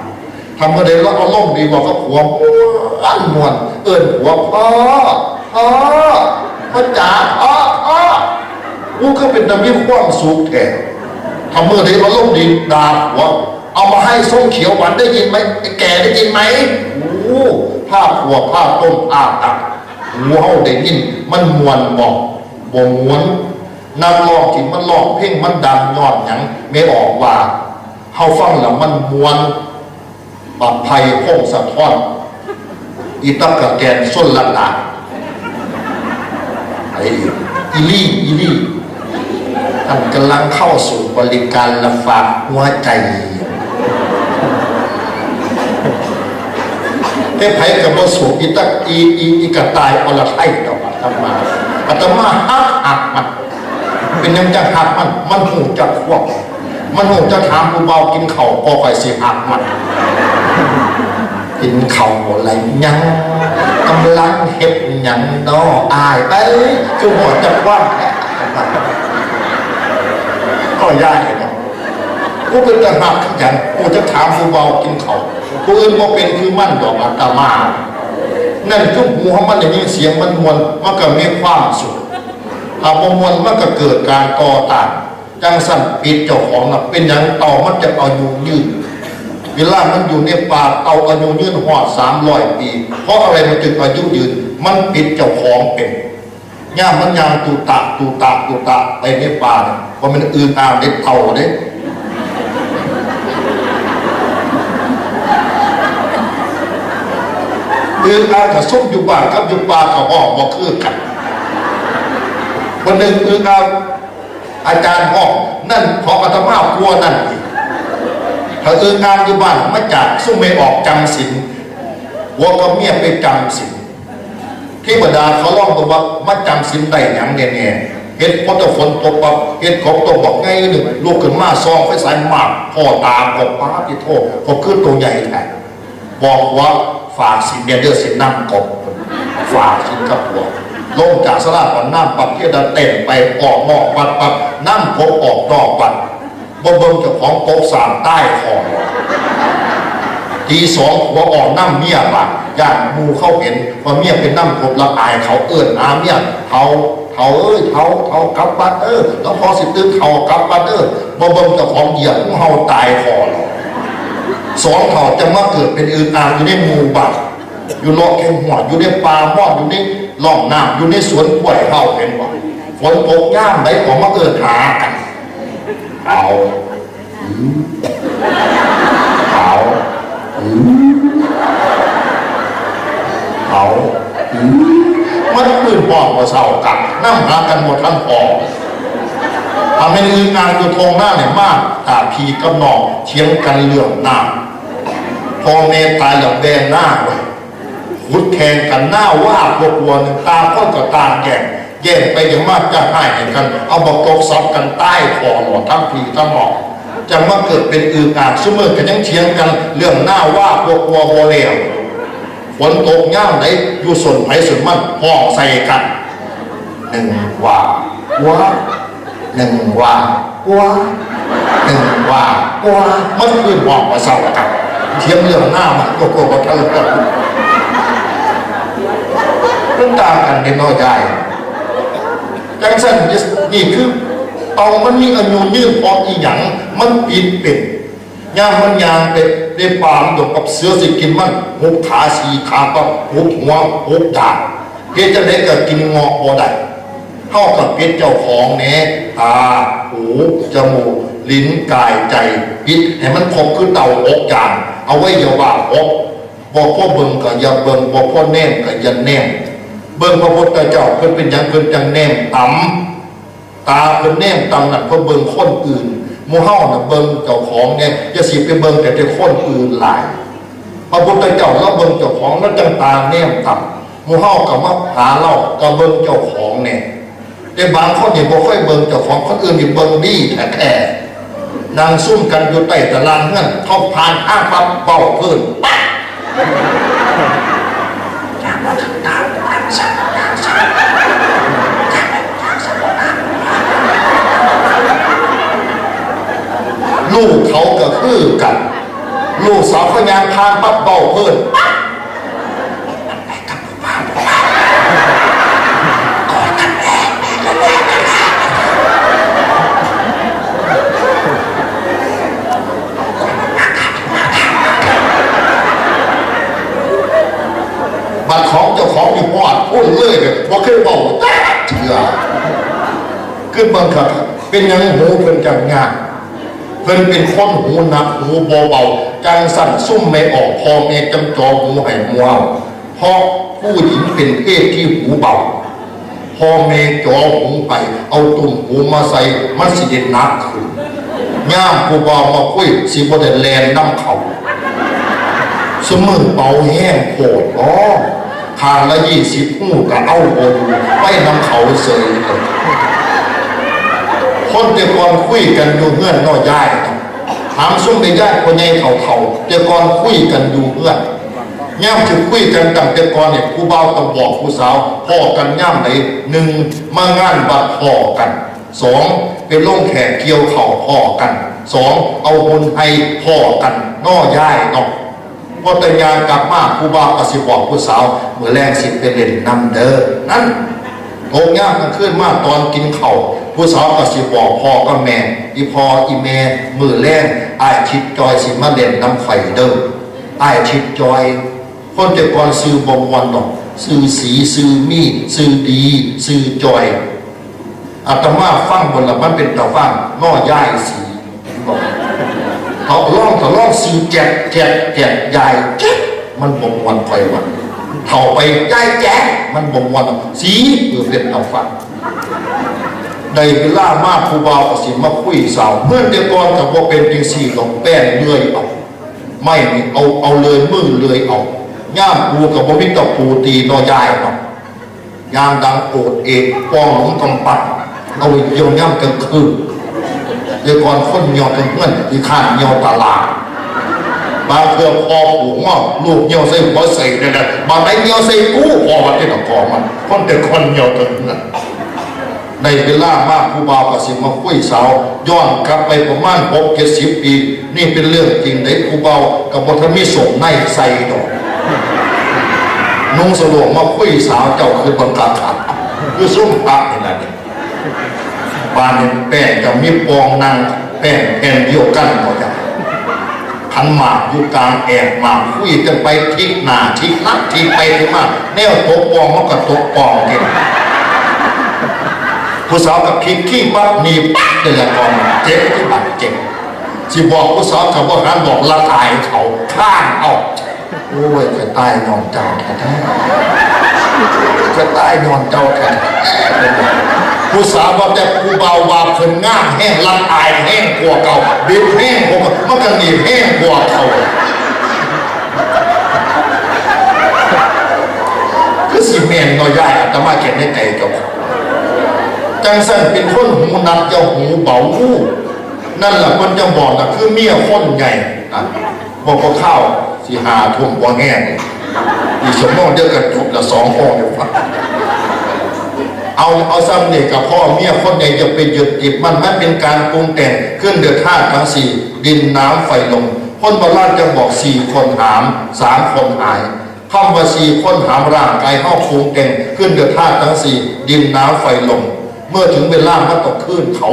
ถ้ามื้อใดเราอารมณ์ดี เว้ากับผัวม่วนม่วน เอิ้นผัว พ่อ พ่อ พ่อจ๋า พ่อ พ่อ อู้ คือเป็นตามีความสุขแท้ ถ้ามื้อใดอารมณ์ดี ด่าผัว เอามาให้ส้มเขียวหวาน ได้ยินไหม ไอ้แก่ ได้ยินไหม โอ้ ผ้าขวบ ผ้าต้ม ผ้าตัก หูเฮาได้ยิน มันม่วนบ่ บ่ม่วน นักร้องที่มันร้องเพลงมันดังย้อนหยัง แม่ออกว่า เฮาฟังแล้วมันม่วน บักไพพงศธร อีตั๊กกะแตน ชลดา ไอ้อีลี่ อีลี่ ท่านกำลังเข้าสู่บริการรับฝากหัวใจ แต่ไผก็บ่สู้อีตั๊ก อี อี อีกระต่ายอรไทยดอก อาตมา อาตมาฮัก ฮักมัน เป็นหยังจังฮักมัน มันฮู้จักควบ มันฮู้จักถามผู้บ่าวกินข้าว ก็ค่อยสิฮักมัน กินข้าวแล้วยัง กำลังเฮ็ดหยังน้ออ้าย เอ้ย คือบ่จักว่า ก็ย้ายเนาะ ผู้เป็นตาฮักคือกัน ผู้จะถามผู้บ่าวกินข้าว ผู้อื่นบ่เป็นคือมันดอก อาตมา นั่นคือหูของมันได้ยินเสียงมันม่วน มันก็มีความสุข ถ้าบ่ม่วนมันก็เกิดการต่อต้าน จังซั่นปิดเจ้าของน่ะ เป็นหยังเต่ามันจะอายุยืน เวลามันอยู่ในป่า เต่าอายุยืนฮอดสามร้อยปี เพราะอะไรมันจึงอายุยืน มันปิดเจ้าของเป็น ยามมันย่างตูตะ ตูตะ ตูตะ ไปในป่าเนี่ย ว่ามันอึ่งอ่างเด็ดเต่าเด้ อึ่งอ่างกับส้มอยู่บ้านกับอยู่ป่าก็ฮ้องบ่คือกัน วันหนึ่งอึ่งอ่าง อาจารย์ฮ้อง นั่นของอาตมากลัวนั่นอีก ถ้าอึ่งอ่างอยู่บ้านมาจากซุมแม่ออกจำศีล ผัวกับเมียไปจำศีล เทวดาเขาลองเบิ่งว่ามาจำศีลได้หยังแน่ๆ เฮ็ดพอแต่ฝนตกปั๊บ เฮ็ดกบตัวบักใหญ่หนึ่ง ลุกขึ้นมาส่องไฟฉาย มาก พ่อตาก็ ป๊าด ติโทษ ก็คือตัวใหญ่แท้ บอกว่า ฝากศีลแด่เด้อ ศีลนำกบ ฝากศีลกับผัว ลงจากศาลาก่อน น้ำปั๊บ เทวดาเต้นไปออกนอกวัดปั๊บ นำกบออกนอกวัด บ่เบิ่งเจ้าของ กบสร้างตายคอ ตีสองผัวออกนำเมียบาด ย่านหมู่เขาเห็นว่าเมียไปนำกบ ละอายเขา เอิ้นหาเมีย เฒ่า เฒ่าเอ้ย เฒ่า เฒ่ากลับวัดเด้อ หลวงพ่อสิตื่นเฒ่ากลับวัดเด้อ บ่เบิ่งเจ้าของ เหยียบงูเห่าตายคอ สองเฒ่าจะมาเกิดเป็นอึ่งอ่างอยู่ในหมู่บ้าน อยู่เลาะแคมห้วย อยู่ในป่าม่อน อยู่ในร่องน้ำ อยู่ในสวนกล้วยเฮา เห็นบ่ ฝนตกยามใดก็มาเอิ้นหากัน เอา อืม เอา อืม เอา อืม มันคืนห้องบ่เซากัน นำหากันบ่ทันพอ ถ้าแม่นอึ่งอ่างอยู่ท่งนาเนี่ย มา ถ้าพี่กับน้องเถียงกันเรื่องน้ำ พ่อแม่ตายแล้วแบ่งนาไว้ ขุดแข่งกัน นาว่าพวกวัวหนึ่ง ต่างคนก็ต่างแย่ง แย่งไปแย่งมา จะให้กัน เอาบักตกสับกันตายคอหลอดทั้งพี่ทั้งน้อง จังมาเกิดเป็นอึ่งอ่าง ซุมื้อก็ยังเถียงกันเรื่องนาว่าพวกวัวบ่แล้ว ฝนตกยามใดอยู่ส่วนไผส่วนมัน ฮ้องใส่กัน หนึ่งว่า ว่า หนึ่งว่า ว่า หนึ่งว่า ว่า มันคืนห้องบ่เซากัน เถียงเรื่องนามันก็กลัวบ่ทันเรื่อง มันต่างกันเด้น้อยใหญ่ จังซั่น นี่คือเต่ามันมีอายุยืนเพราะอีหยัง มันปิดเป็น ยามมันย่างไปในป่ามันดงกับเสือสิกินมัน หุบขาสี่ขาปั๊บ หุบหัว หุบดาก เฮ็ดจั่งใดก็กินเงาะบ่ได้ เฮาก็ปิดเจ้าของแหน่ ตา หู จมูก ลิ้น กาย ใจ ปิดให้มันครบคือเต่าหกอย่าง อวัยวะหก บ่พอเบิ่งก็อย่าเบิ่ง บ่พอแนมก็อย่าแนม เบิ่งพระพุทธเจ้า เพิ่นเป็นหยัง เพิ่นจั่งแนมต่ำ ตาเพิ่นแนมต่ำนั่น เพิ่นเบิ่งคนอื่น หมู่เฮาน่ะเบิ่งเจ้าของแหน่ อย่าสิไปเบิ่งแต่แต่คนอื่นหลาย พระพุทธเจ้าลาวเบิ่งเจ้าของ ลาวจั่งตาแนมต่ำ หมู่เฮาก็มาหาลาว ก็เบิ่งเจ้าของแหน่ แต่บางคนนี่บ่เคยเบิ่งเจ้าของ คนอื่นนี่เบิ่งดีแท้ๆ นั่งซุ่มกันอยู่ใต้ตารางเฮือน เขาผ่านทางปั๊บเว้าพื้นปั๊บ ลูกเขาก็คือกัน ลูกสาวเขาย่างผ่านปั๊บเว้าพื้นปั๊บ บัดของเจ้าของนี่ฮอดพุ้นเลยเนี่ย บ่เคยเว้าจักเทื่อ คือเบิ่งคัก เป็นหยังหูเพิ่นจั่งยาก เพิ่นเป็นคนหูหนักหูบ่เบา จั่งซั้นซุมแม่ออกพ่อแม่จั่งจ่อหูให้มัว เพราะผู้หญิงเป็นเพศที่หูเบา พ่อแม่จ่อหูไป เอาตุ้มหูมาใส่ มันสิได้หนักขึ้น ยามผู้บ่าวมาคุย สิบ่ได้แล่นนำเขา ซุมื้อเป๋าแฮงโพด อ้อ ข้างละยี่สิบฮู้ก็เอาบ่อยู่ ไปนำเขาเสยเลย คนแต่ก่อนคุยกันอยู่เฮือนเนาะยาย ถามซุมแม่ยายพ่อใหญ่เฒ่าๆ แต่ก่อนคุยกันอยู่เฮือน ยามสิคุยกันตั้งแต่ก่อนเนี่ย ผู้บ่าวต้องบอกผู้สาว พ้อกันยามใด หนึ่ง มางานวัดพ้อกัน สอง ไปลงแขกเกี่ยวข้าวพ้อกัน สอง เอาบุญให้พ้อกันเนาะยายเนาะ พอแต่ย่างกลับมา ผู้บ่าวก็สิบอกผู้สาว มื้อแลงสิไปเล่นนำเด้อ นั่น ตกยามกลางคืนมาตอนกินข้าว ผู้สาวก็สิบอกพ่อกับแม่ อีพ่ออีแม่ มื้อแลงอ้ายทิดจอยสิมาเล่นนำข่อยเด้อ อ้ายทิดจอย คนแต่ก่อนชื่อบ่ม่วนดอก ชื่อสี ชื่อมี ชื่อดี ชื่อจอย อาตมาฟังเบิ่งแล้วมันเป็นตาฟังเนาะยายสี บอก เฒ่าลอง เฒ่าลองชื่อแจ๊ด แจ๊ด แจ๊ด ยายแจ๊ด มันบ่ม่วนข่อยว่า เฒ่าไปยายแจ๊ด มันบ่ม่วน สี เออ เป็นตาฟัง ได้เวลามาผู้บ่าวก็สิมาคุยสาว เฮือนแต่ก่อนก็บ่เป็นจั่งซี้ดอก แป้นเลื่อยเอา ไม้นี่เอา เอาเลื่อยมือเลื่อยเอา ยามปูก็บ่มีตะปูตีเนาะยายเนาะ ยางดังโอดเอด ปองหลงกำปั้น เอาไว้เยี่ยวยามกลางคืน แต่ก่อนคนเยี่ยวกลางเฮือน ขี้คร้านเยี่ยวตลาด บางเทื่อพ่อปลูกงอก ลูกเยี่ยวใส่หัวใส่นั่นแหละ บางใดเยี่ยวใส่กู พ่อว่าแต่ละกองมัน คนแต่ก่อนเยี่ยวกลางเฮือน ได้เวลามาผู้บ่าวก็สิมาคุยสาว ย้อนกลับไปประมาณหกเจ็ดสิบปี นี่เป็นเรื่องจริงเด้ ผู้บ่าวก็บ่ทันมีส้มในใส่ดอก นุ่งสโลงมาคุยสาว เจ้าคือบังกาขัด คือซุ่มพระนี่แหละนี่ บ้านนี้แป้งก็มีปองนั่ง แป้งแผ่นเดียวกันหมดจ้ะ ขันหมากอยู่กลางแอกหมากคุยกันไปทิกหน้าทิกหลังทิกไปทิกมา แนวตกปองมันก็ตกปองเด้ ผู้สาวก็พลิกขี้ปั๊บหนีปั๊บเลยละก่อน เจ็บที่บาดเจ็บ สิบอกผู้สาวก็บ่หันบอกละอายเขา ข้างเอา โอ้ย จะตายนอนเจ้าแท้ๆ จะตายนอนเจ้าแท้ๆ ผู้สาวว่าแต่ผู้บ่าวว่าเพิ่นงามแฮง ละอายแฮงกว่าเก่า บิดแฮงกว่าเก่า มันก็หนีบแฮงกว่าเก่า คือสิแม่นเนาะยาย อาตมาเก็บในใจเจ้า จั่งซั้นเป็นคนหูหนักอย่าหูเบา นั่นล่ะเพิ่นจั่งบอกน่ะ คือเมียคนใหญ่น่ะ บอกว่าข้าวสิห้าทุ่มบ่แห้ง อีกชั่วโมงเดียวก็จบละสองโมงเดียว เอา เอาซ้ำนี่ก็พอ เมียคนใหญ่อย่าไปยึดติดมัน มันเป็นการปรุงแต่ง ขึ้นเดือดธาตุทั้งสี่ ดินน้ำไฟลม คนโบราณจะบอกสี่คนหาม สามคนหาย คำว่าสี่คนหามร่างกายเฮาปรุงแต่ง ขึ้นเดือดธาตุทั้งสี่ ดินน้ำไฟลม เมื่อถึงเวลามันต้องคืนเขา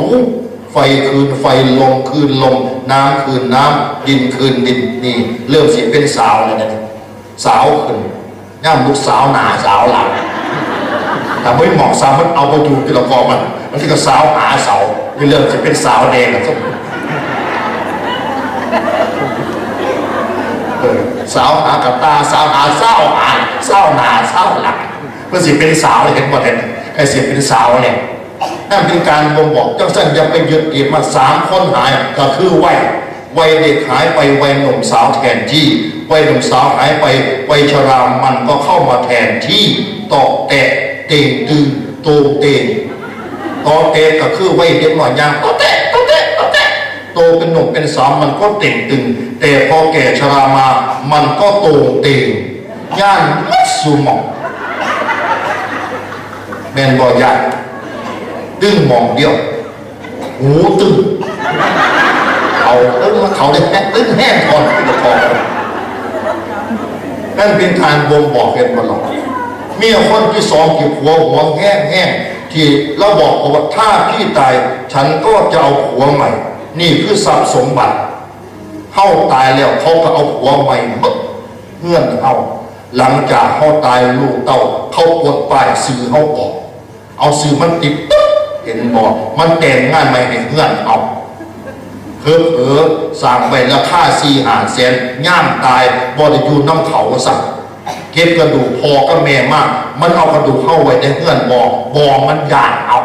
ไฟคืนไฟ ลมคืนลม น้ำคืนน้ำ ดินคืนดิน นี่เริ่มสิเป็นสาวแล้วนะ สาวขึ้น ย่ำลูกสาวหน้าสาวหลัง แต่ไม่เหมาะสาวมันเอาไปอยู่ที่ละกอมัน มันที่ก็สาวหาเสา นี่เริ่มสิเป็นสาวแดงแล้ว เออ สาวหากระตา สาวหาเศร้าหา เศร้าหน้าเศร้าหลัง เพิ่นสิเป็นสาวเลย เห็นบ่เห็น ใครสิเป็นสาวเนี่ย นั่นเป็นการบ่งบอก จังซั่นอย่าไปยึดติดมา สามคนหายก็คือวัย วัยเด็กหายไป วัยหนุ่มสาวแทนที่ วัยหนุ่มสาวหายไป วัยชรามันก็เข้ามาแทนที่ ต่อแตะ เต่งตึง โตงเตง ต่อแตะก็คือวัยเด็กน้อยย่าง ต่อแตะ ต่อแตะ ต่อแตะ โตเป็นหนุ่มเป็นสาวมันก็เต่งตึง แต่พอแก่ชรามามันก็โต่งเต่ง ย่านมัดสู่หม่อง แม่นบ่ ย่านตึงหม่องเดียว หูตึง เขาตึง เขาได้แฮงตึงแฮงก่อน นั่นเป็นการบ่งบอกเหตุผลหรอก เมียคนที่สองที่ผัวหวงแฮงๆ ที่ลาวบอกว่า ถ้าพี่ตายฉันก็จะเอาผัวใหม่ นี่คือทรัพย์สมบัติ เฮาตายแล้วเขาก็เอาผัวใหม่หมด เฮือนเฮา หลังจากเฮาตายลูกเต้าเขาปลดป้ายชื่อเฮาออก เอาชื่อมันติดตึ๊บ เห็นบ่ มันแต่งงานใหม่ให้เฮือนเฮา เผลอๆ สร้างไว้ราคาสี่ห้าแสน ยามตายบ่ได้อยู่นำเขาว่าซั่น เก็บกระดูกพ่อกับแม่มา มันเอากระดูกเฮาไว้ในเฮือนบ่ บ่ มันย้านเอา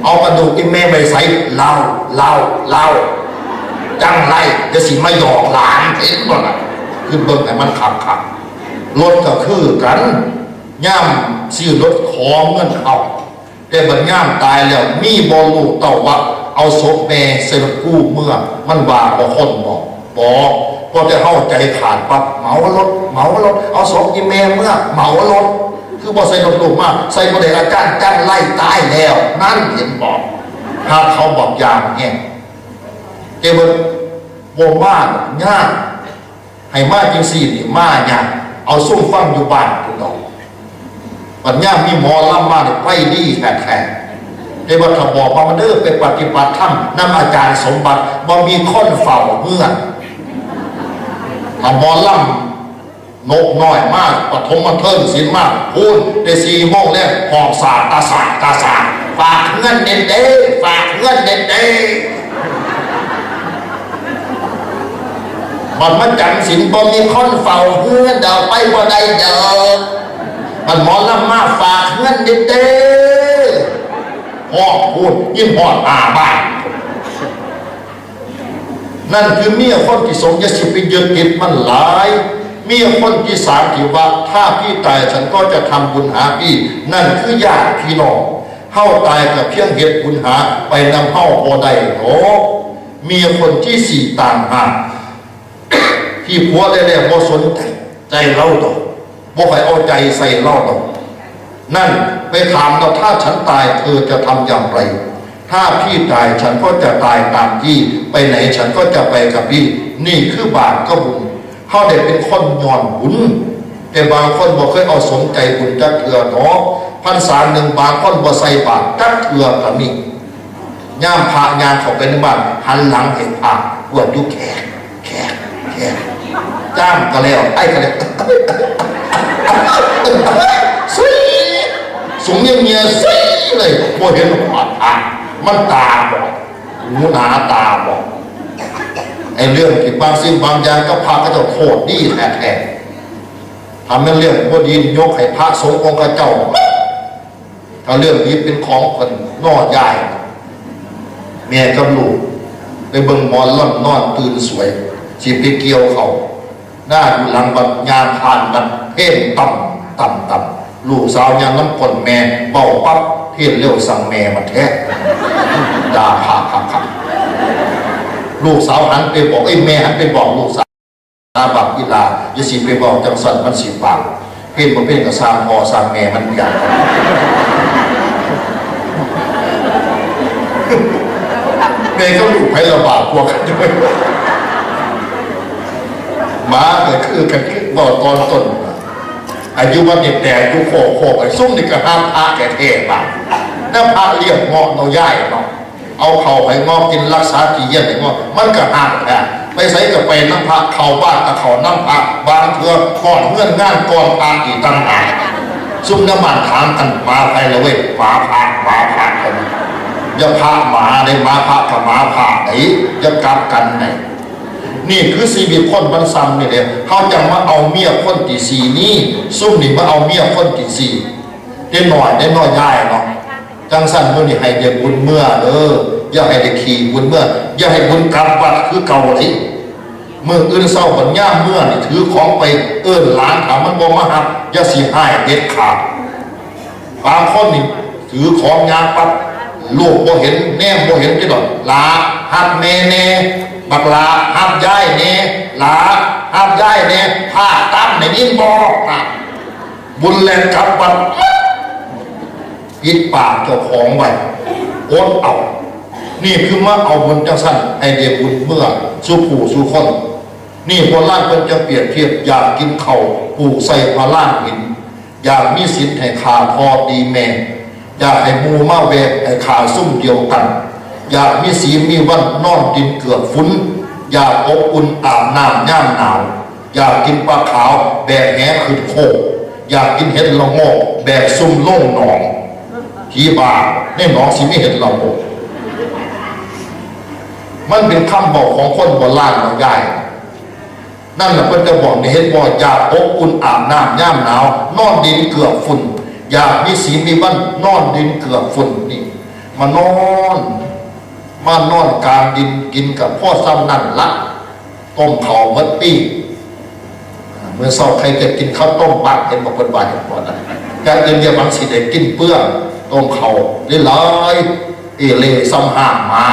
เอากระดูกอีแม่ไปไส ลาว ลาว ลาว จั่งไร จะสิมาหยอกหลาน เห็นบ่ล่ะ คือเบิ่งให้มันคักๆ รถก็คือกัน ยามซื้อรถขอเงินเขา แต่บัดยามตายแล้วมีบ่ลูกเต้าว่า เอาศพแม่ใส่รถกู้เมือ มันว่าบ่คนบ่ บ่ พอแต่เฮาใจขาดปั๊บ เหมารถ เหมารถ เอาศพอีแม่เมือ เหมารถ คือบ่ใส่รถลูกมา ใส่บ่ได้ อาจารย์จั่งไรตายแล้ว นั่นเห็นบ่ หากเขาบอกอย่างแฮง แต่ว่าบ่มาดอก ยาก ให้มาจั่งซี้นี่มายาก เอาซุมฟังอยู่บ้านพุ้นดอก บัดยามมีหมอลำมานี่ไปดีแท้ๆ แต่ว่าถ้าบอกว่า มาเด้อ ไปปฏิบัติธรรมนำอาจารย์สมบัติ บ่มีคนเฝ้าเฮือน ถ้าหมอลำนกน้อยมา ปฐมบันเทิงศิลป์มา พู้น แต่สี่โมงแลง ห้องสาด ตาสาด ตาสาด ฝากเฮือนแด่เด้ ฝากเฮือนแด่เด้ บัดมาจำศีลบ่มีคนเฝ้าเฮือน เดาไปบ่ได้เด้อ บัดหมอลำมา ฝากเฮือนแด่เด้ ห้องพู้น ยินฮอดหน้าบ้าน นั่นคือเมียคนที่สอง อย่าสิไปยึดติดมันหลาย เมียคนที่สามที่ว่า ถ้าพี่ตายฉันก็จะทำบุญหาพี่ นั่นคือญาติพี่น้อง เฮาตายก็เพียงเฮ็ดบุญหาไปนำเฮาบ่ได้ดอก เมียคนที่สี่ต่างหาก ที่ผัวได้แล้วบ่สนใจ ใจลาวดอก บ่ค่อยเอาใจใส่ลาวดอก นั่นไปถามลาว ถ้าฉันตายเธอจะทำอย่างไร ถ้าพี่ตายฉันก็จะตายตามพี่ ไปไหนฉันก็จะไปกับพี่ นี่คือบาปกับบุญ เฮาได้เป็นคนย้อนบุญ แต่บางคนบ่เคยเอาสนใจบุญจักเทื่อดอก พรรษาหนึ่งบางคนบ่ใส่บาตรจักเทื่อก็มี ยามพระย่างเข้าไปในบ้าน หันหลังให้พระ กวดอยู่แขก แขก แขก จ้างก็แล้ว ไอ้ก็แล้ว ซุย สุมเงียบๆ ซุยเลย บ่เห็นฮอดพระ มันตาบอด หูหนาตาบอด ไอ้เรื่องที่บางสิ่งบางอย่างกับพระเขาเจ้าโคตรดีแท้ๆ ถ้าแม่นเรื่องบ่ดีนี่ยกให้พระสงฆ์องค์เขาเจ้า ถ้าเรื่องนี้เป็นของเพิ่นน้อยาย แม่กับลูก ไปเบิ่งหมอลำนอนตื่นสวย สิไปเกี่ยวเขา หน้าอยู่หลังบัดย่างผ่านบัดเพ่งต่ำต่ำต่ำ ลูกสาวย่างนำก้นแม่ เว้าปั๊บ เพ่งเร็วสั่งแม่มาแท้ ด่าคักคักคัก ลูกสาวหันไปบอก เอ้ย แม่หันไปบอกลูกสาว บักอีหล่า อย่าสิไปเว้าจั่งซั้น มันสิบาป เพ่งบ่เพ่งก็ซ่างพ่อซ่างแม่มันคือกัน แม่กับลูกไผละบาปกว่ากัน หมาก็คือกัน คือเว้าตอนต้น อายุมันนี่แตกอยู่โคกๆ ไอ้ซุมนี่ก็ฮักพระแท้ๆ บาด แต่พระเลี้ยงเงาะเนาะยายเนาะ เอาเข้าให้เงาะกิน รักษาขี้เยี่ยนให้เงาะ มันก็ฮักแท้ ไปไสก็ไปนำพระ เข้าบ้านก็เข้านำพระ บางเทื่อฮอดเฮือนงานก่อนพระอีกต่างหาก ซุมในบ้านถามกัน หมาไผละเว้ย หมาพระ หมาพระ กัน อย่าพระหมาเด้ หมาพระก็หมาพระเด้ อย่ากลับกันเด้ นี่คือชีวิตคนมันซ้ำนี่แหละ เฮาจั่งมาเอาเมียคนที่สี่นี่ ซุมนี่มาเอาเมียคนที่สี่ เด็กน้อย เด็กน้อยยายเนาะ จั่งซั้นมื้อนี้ให้ได้บุญเมือเด้อ อย่าให้ได้ขี้บุญเมือ อย่าให้บุญกลับวัดคือเก่าติ มื้ออื่นเช้าบัดยามเมือนี่ถือของไปเอิ้นหลาน ถ้ามันบ่มารับ อย่าสิฮ้ายเด็ดขาด บางคนนี่ถือของย่างปั๊บ ลูกบ่เห็น แนมบ่เห็นติดดอก หลาฮักแม่แน่ บักหลาฮักยายแน่ หลาฮักยายแน่ ผ้าตั้มในนินบอกนะ บุญแลนกลับวัด ปิดปากเจ้าของไว้ อดเอา นี่คือมาเอาบุญจังซั่น ให้ได้บุญเมื่อสู่ผู้สู่คน นี่โบราณเพิ่นจะเปรียบเทียบ อยากกินข้าวปลูกใส่พาลานหิน อยากมีศีลให้ข้าพ่อตีแม่ อยากให้หมู่มาแวะให้ข้าซุ่มเดียวกัน อยากมีสีมีวันนอนดินเกือบฝุ่น อยากอบอุ่นอาบน้ำยามหนาว อยากกินปลาขาวแบกแหขึ้นโคก อยากกินเห็ดละโงกแบกซุ่มลงหนอง ผีบ้า ในหนองสิมีเห็ดละโงก มันเป็นคำบอกของคนโบราณเนาะยาย นั่นแหละเพิ่นจะบอกนี่ เห็นบ่ อยากอบอุ่นอาบน้ำยามหนาว นอนดินเกือบฝุ่น อยากมีสีมีวันนอนดินเกือบฝุ่นนี่ มานอน มานอนกลางดินกินกับพ่อซ้ำนั่นละ ต้มข้าวหมดปี เมื่อเช้าใครจะกินข้าวต้มบัก เห็นบอกเพิ่นว่าเห็นบ่นะ อย่างอื่นอย่าหวังสิได้กินเปลือง ต้มข้าวได้หลาย เอเล่ซ้ำห้างหมา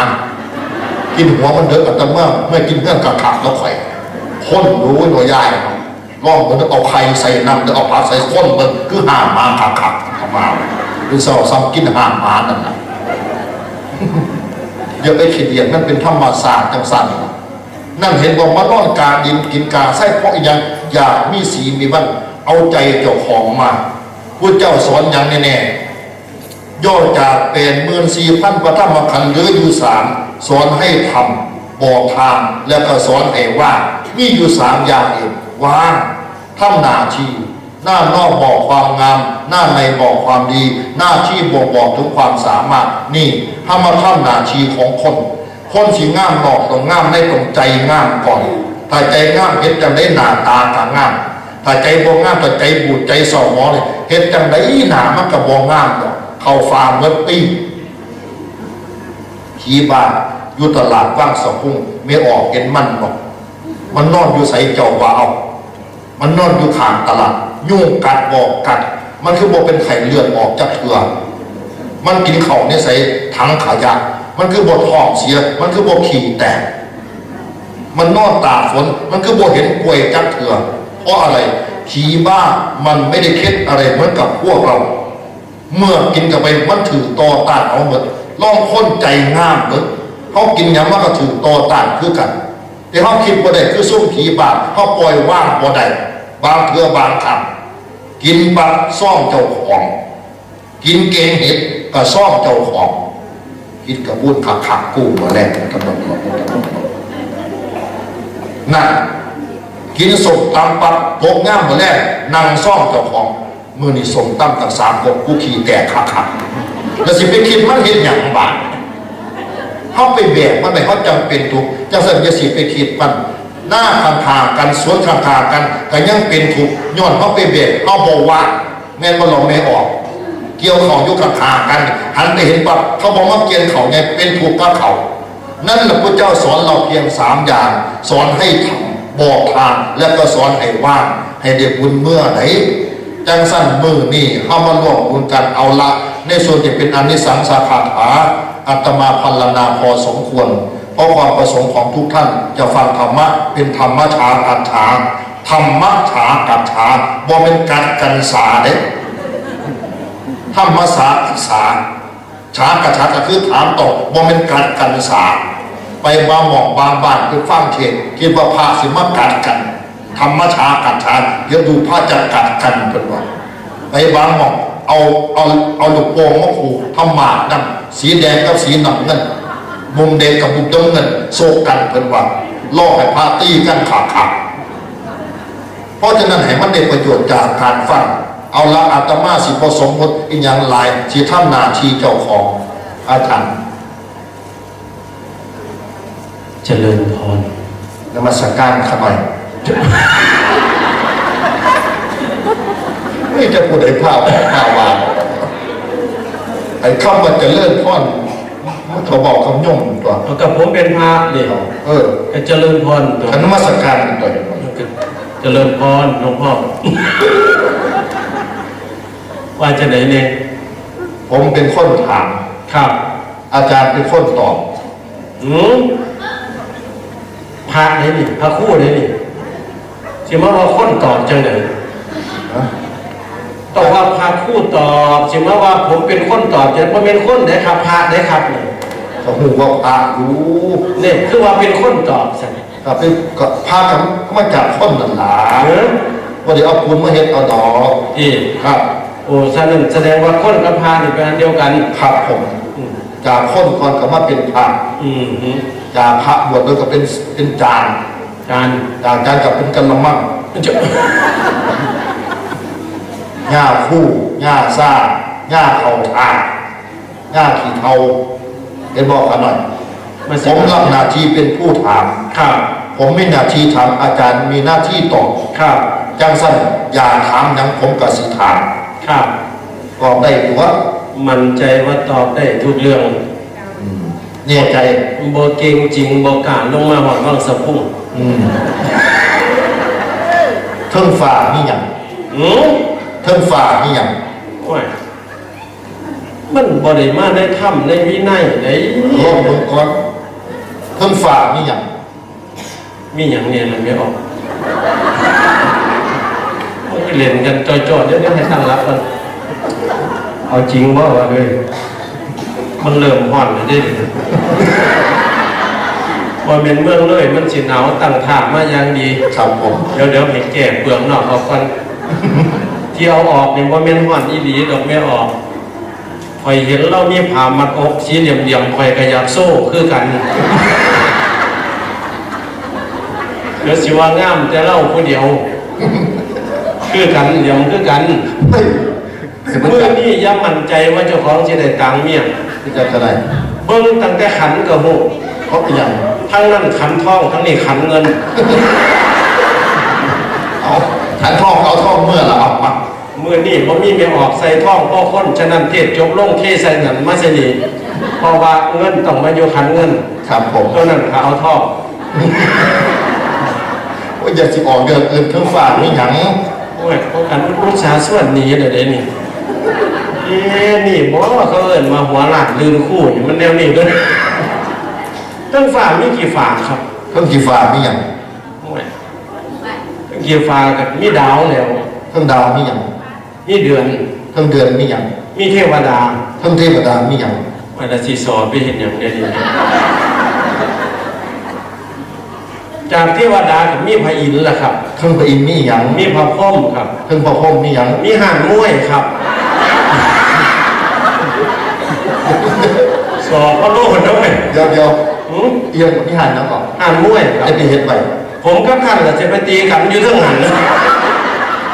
กินหัวมันเด้ออาตมา เมื่อกินเรื่องกะขักแล้วข่อย คนรู้หน่วยยาย ลองเบิ่งเอาไข่ใส่น้ำ แล้วเอาผักใส่คนเบิ่ง คือห้างหมาคักๆ อาตมา คือเช้าซ้ำกินห้างหมานั่นน่ะ อย่าไปขี้เดียด มันเป็นธรรมศาสตร์จังซั่น นั่นเห็นบอกมานอนกลางดินกินกลางไส้เพราะอีหยัง อยากมีสีมีวัน เอาใจเจ้าของมา พุทธเจ้าสอนหยังแน่ๆ ย่อจากแปดหมื่นสี่พันพระธรรมขันธ์เหลืออยู่สาม สอนให้ทำ บอกทาน แล้วก็สอนให้ว่าง มีอยู่สามอย่างเอง ว่าง ทำหน้าที่ หน้านอกบอกความงาม หน้าในบอกความดี หน้าที่บ่งบอกถึงความสามารถ นี่ เฮามาทำหน้าที่ของคน คนสิงามนอกต้องงามใน ต้องใจงามก่อน ถ้าใจงามเฮ็ดจั่งใดหน้าตาก็งาม ถ้าใจบ่งาม ถ้าใจบูดใจเศร้าหมองนี่ เฮ็ดจั่งใดหน้ามันก็บ่งามดอก เข้าฟ้าหมดปี ผีบ้า อยู่ตลาดวังสะพุง แม่ออกเห็นมันบ่ มันนอนอยู่ไสเจ้าว่า เอา มันนอนอยู่ข้างตลาด ยุงกัดบ่กัด มันคือบ่เป็นไข้เลือดออกจักเทื่อ มันกินข้าวในไส ถังขยะ มันคือบ่ท้องเสีย มันคือบ่ขี้แตก มันนอนตากฝน มันคือบ่เห็นป่วยจักเทื่อ เพราะอะไร ผีบ้ามันไม่ได้คิดอะไรเหมือนกับพวกเรา เมื่อกินเข้าไปมันถือต่อต้านเอาหมด ลองคนใจงามเบิ่ง เฮากินหยังมันก็ถือต่อต้านคือกัน แต่เฮาคิดบ่ได้คือซุมผีบ้า เฮาปล่อยวางบ่ได้ บางเทื่อบางครั้ง กินบักซองเจ้าของ กินแกงเห็ดก็ซองเจ้าของ คิดกะบุญคักๆ กูบ่แลก นั่น กินส้มตำปั๊บ ตกยามมื้อแลง นั่งซองเจ้าของ มื้อนี้ส้มตำตั้งสามครก กูขี้แตกคักๆ แล้วสิไปคิดมันเฮ็ดหยังบาด เฮาไปแบกมันไป เฮาจั่งเป็นทุกข์ จั่งซั่นอย่าสิไปคิดมัน นาข้างๆ กัน สวนข้างๆ กัน ก็ยังเป็นทุกข์ ย้อนเฮาไปแบก เฮาบ่ว่าง แม่นบ่ล่ะแม่ออก เกี่ยวข้าวอยู่ข้างๆ กัน หันไปเห็นปั๊บ เขาบอกมาเกี่ยงข้าวไง เป็นทุกข์กับเขา นั่นแหละพุทธเจ้าสอนเราเพียงสามอย่าง สอนให้ทำ บอกทาน และก็สอนให้ว่าง ให้ได้บุญเมื่อไหน จังซั่นมื้อนี้เฮามาร่วมบุญกัน เอาละ ในส่วนที่เป็นอานิสังสคาถา อาตมาพรรณนาพอสมควร เพราะความประสงค์ของทุกท่านจะฟังธรรมะ เป็นธรรมฉากัจฉา ธรรมฉากัจฉา บ่แม่นกัดกันสาเด้ ธรรมสากัจฉา ฉากัจฉาก็คือถามตอบ บ่แม่นกัดกันสา ไปบางหม่องบางบ้านไปฟังเทศน์ คิดว่าพระสิมากัดกัน ธรรมฉากัจฉา เดี๋ยวดูพระจะกัดกันเพิ่นว่า ไปบางหม่อง เอา เอา เอาลูกโป่งมาผูก ธรรมาสน์นั่น สีแดงกับสีน้ำเงิน มุมแดงกับมุมน้ำเงิน โศกกันเพิ่นว่า ล่อให้พระตีกันคักๆ เพราะฉะนั้นให้มันได้ประโยชน์จากการฟัง เอาละ อาตมาสิบ่สมมุติอีหยังหลาย สิทำหน้าที่เจ้าของ อาจารย์ เจริญพร นมัสการขะหน่อย นี่จะพูดให้พระพระว่า ไอ้คำว่าเจริญพร มันก็บอกกับโยมตัว เอากับผมเป็นพระนี่ เออ ก็เจริญพรตัว นมัสการตัว เจริญพรหลวงพ่อ ว่าจะไหนเนี่ย ผมเป็นคนถาม ครับ อาจารย์เป็นคนตอบ หืม พระนี่นี่ พระครูนี่นี่ สิมาว่าคนตอบจังได๋ ฮะ ต้องว่าพระครูตอบ สิมาว่าผมเป็นคนตอบจัง บ่แม่นคนเด้ครับ พระเด้ครับนี่ ก็ฮู้ว่าพระอยู่ นี่คือว่าเป็นคนตอบซั่น ครับ เป็น ก็พระก็มาจากคนนั่นล่ะ เออ บ่ได้เอาปูนมาเฮ็ดเอาดอก นี่ ครับ โอ้ ฉะนั้นแสดงว่าคนกับพระนี่เป็นอันเดียวกัน ครับผม อืม จากคนก่อนก็มาเป็นพระ อืม จากพระบวชแล้วก็เป็น เป็นจาน จาน จากจานก็เป็นกะละมัง จะ หญ้าคู่ หญ้าซ่า หญ้าเข้าทาง หญ้าขี้เถ้า เห็นบ่ ข้าน้อย มาสิ ผมรับหน้าที่เป็นผู้ถาม ครับ ผมมีหน้าที่ถาม อาจารย์มีหน้าที่ตอบ ครับ จั่งซั้น อยากถามหยังผมก็สิถาม ครับ ตอบได้ตั๊ว มั่นใจว่าตอบได้ทุกเรื่อง อืม แน่ใจ บ่เก่งจริง บ่กล้าลงมาฮอดวังสะพุง อืม เทิงฟ้ามีหยัง หือ เทิงฟ้ามีหยัง โอ้ย มันบ่ได้มาในธรรมในวินัยได๋ ลองเบิ่งก่อน เทิงฟ้ามีหยัง มีหยังแหน่ล่ะแม่ออก มันเล่นกันจ่อยๆ เดี๋ยวๆ ให้ตั้งหลักก่อน เอาจริงบ่วะเฮ้ย มันเริ่มฮ้อนแล้วเด้ บ่แม่นเมืองเลย มันสิหนาวตั้งท่ามาอย่างดี ครับผม เดี๋ยวๆ ให้แก้เปลือกนอกออกก่อน ที่เอาออกนี่บ่แม่นฮ้อนอีหลีดอกแม่ออก ข้อยเห็นลาวมีผ้ามัดอกสีเหลี่ยมๆ ข้อยก็อยากโซ่คือกัน เดี๋ยวสิว่างามแต่ลาวผู้เดียว คือกัน เหลี่ยมคือกัน เฮ้ย เฮ้ย มื้อนี้อย่ามั่นใจว่าเจ้าของสิได้ตางเมีย คือจังได๋ เบิ่งตั้งแต่ขันก็ฮู้ เพราะเป็นหยัง ทางนั้นขันทอง ทางนี้ขันเงิน เอา ขันทอง เอาทองเมือล่ะ เอามา มื้อนี้บ่มีแม่ออกใส่ทองพอคน ฉะนั้นเทศน์จบลงเทใส่นั่นมาใส่นี่ เพราะว่าเงินต้องมาอยู่ขันเงิน ครับผม ตัวนั้นก็เอาทอง โอ้ย อย่าสิออกเรื่องอื่น เทิงฟ้ามีหยัง โอ้ย พวกกันอุตส่าห์ชวนหนีแล้วเด้นี่ เอ๊ะ นี่บ่เขาเอิ้นว่าหัวล้านลื่นคู่นี่ มันแนวนี้เด้อ เทิงฟ้ามีกี่ฝาครับ เทิงกี่ฝามีหยัง โอ้ย เทิงกี่ฝาก็มีดาวแล้ว เทิงดาวมีหยัง มีเดือน เทิงเดือนมีหยัง มีเทวดา เทิงเทวดามีหยัง ว่าแต่สิสอบไปเฮ็ดหยังเดี๋ยวนี้ จากเทวดาก็มีพระอินทร์ล่ะครับ เทิงพระอินทร์มีหยัง มีพระพรหมครับ เทิงพระพรหมมีหยัง มีห่านมวยครับ สอบพะโล้นนะเว้ย เดี๋ยวๆ หือ เอียงมีห่านหยังก่อน ห่านมวยครับ จะไปเฮ็ดไว้ ผมกับท่านก็จะไปตีกันอยู่เทิงหั้นนะ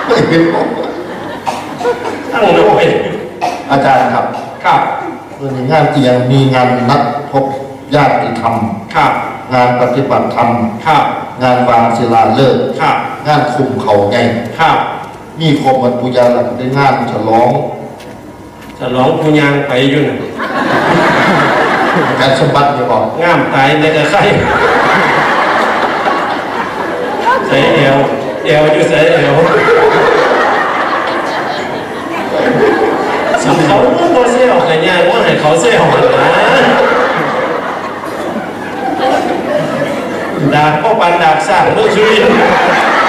ไม่เป็นไร ตั้งนะเว้ย อาจารย์ครับ ครับ วันนี้งานเอียง มีงานนัดพบญาติธรรม ครับ งานปฏิบัติธรรม ครับ งานวางศิลาฤกษ์ ครับ งานคุมเขาไง ครับ มีครบหมดทุกอย่างแล้ว เป็นงานฉลอง ฉลองผู้ย่างไปอยู่น่ะ อาจารย์สมบัติอยู่บ่ งามตายในกระไข่ ใส่แอว แอวอยู่ใส่แอว สำเขาบ่เซลกันย่างว่าให้เขาเซลหั่นนะ ดากบ่ปานดากสร้างเมืองสุรินทร์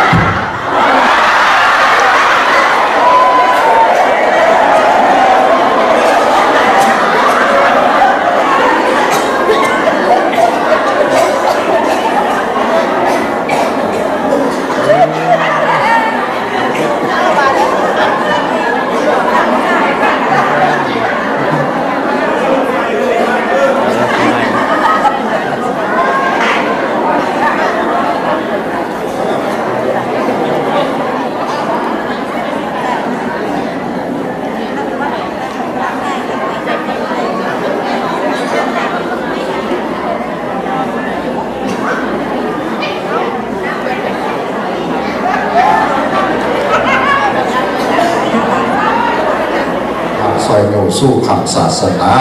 ซอยโยสู้ขังศาสนา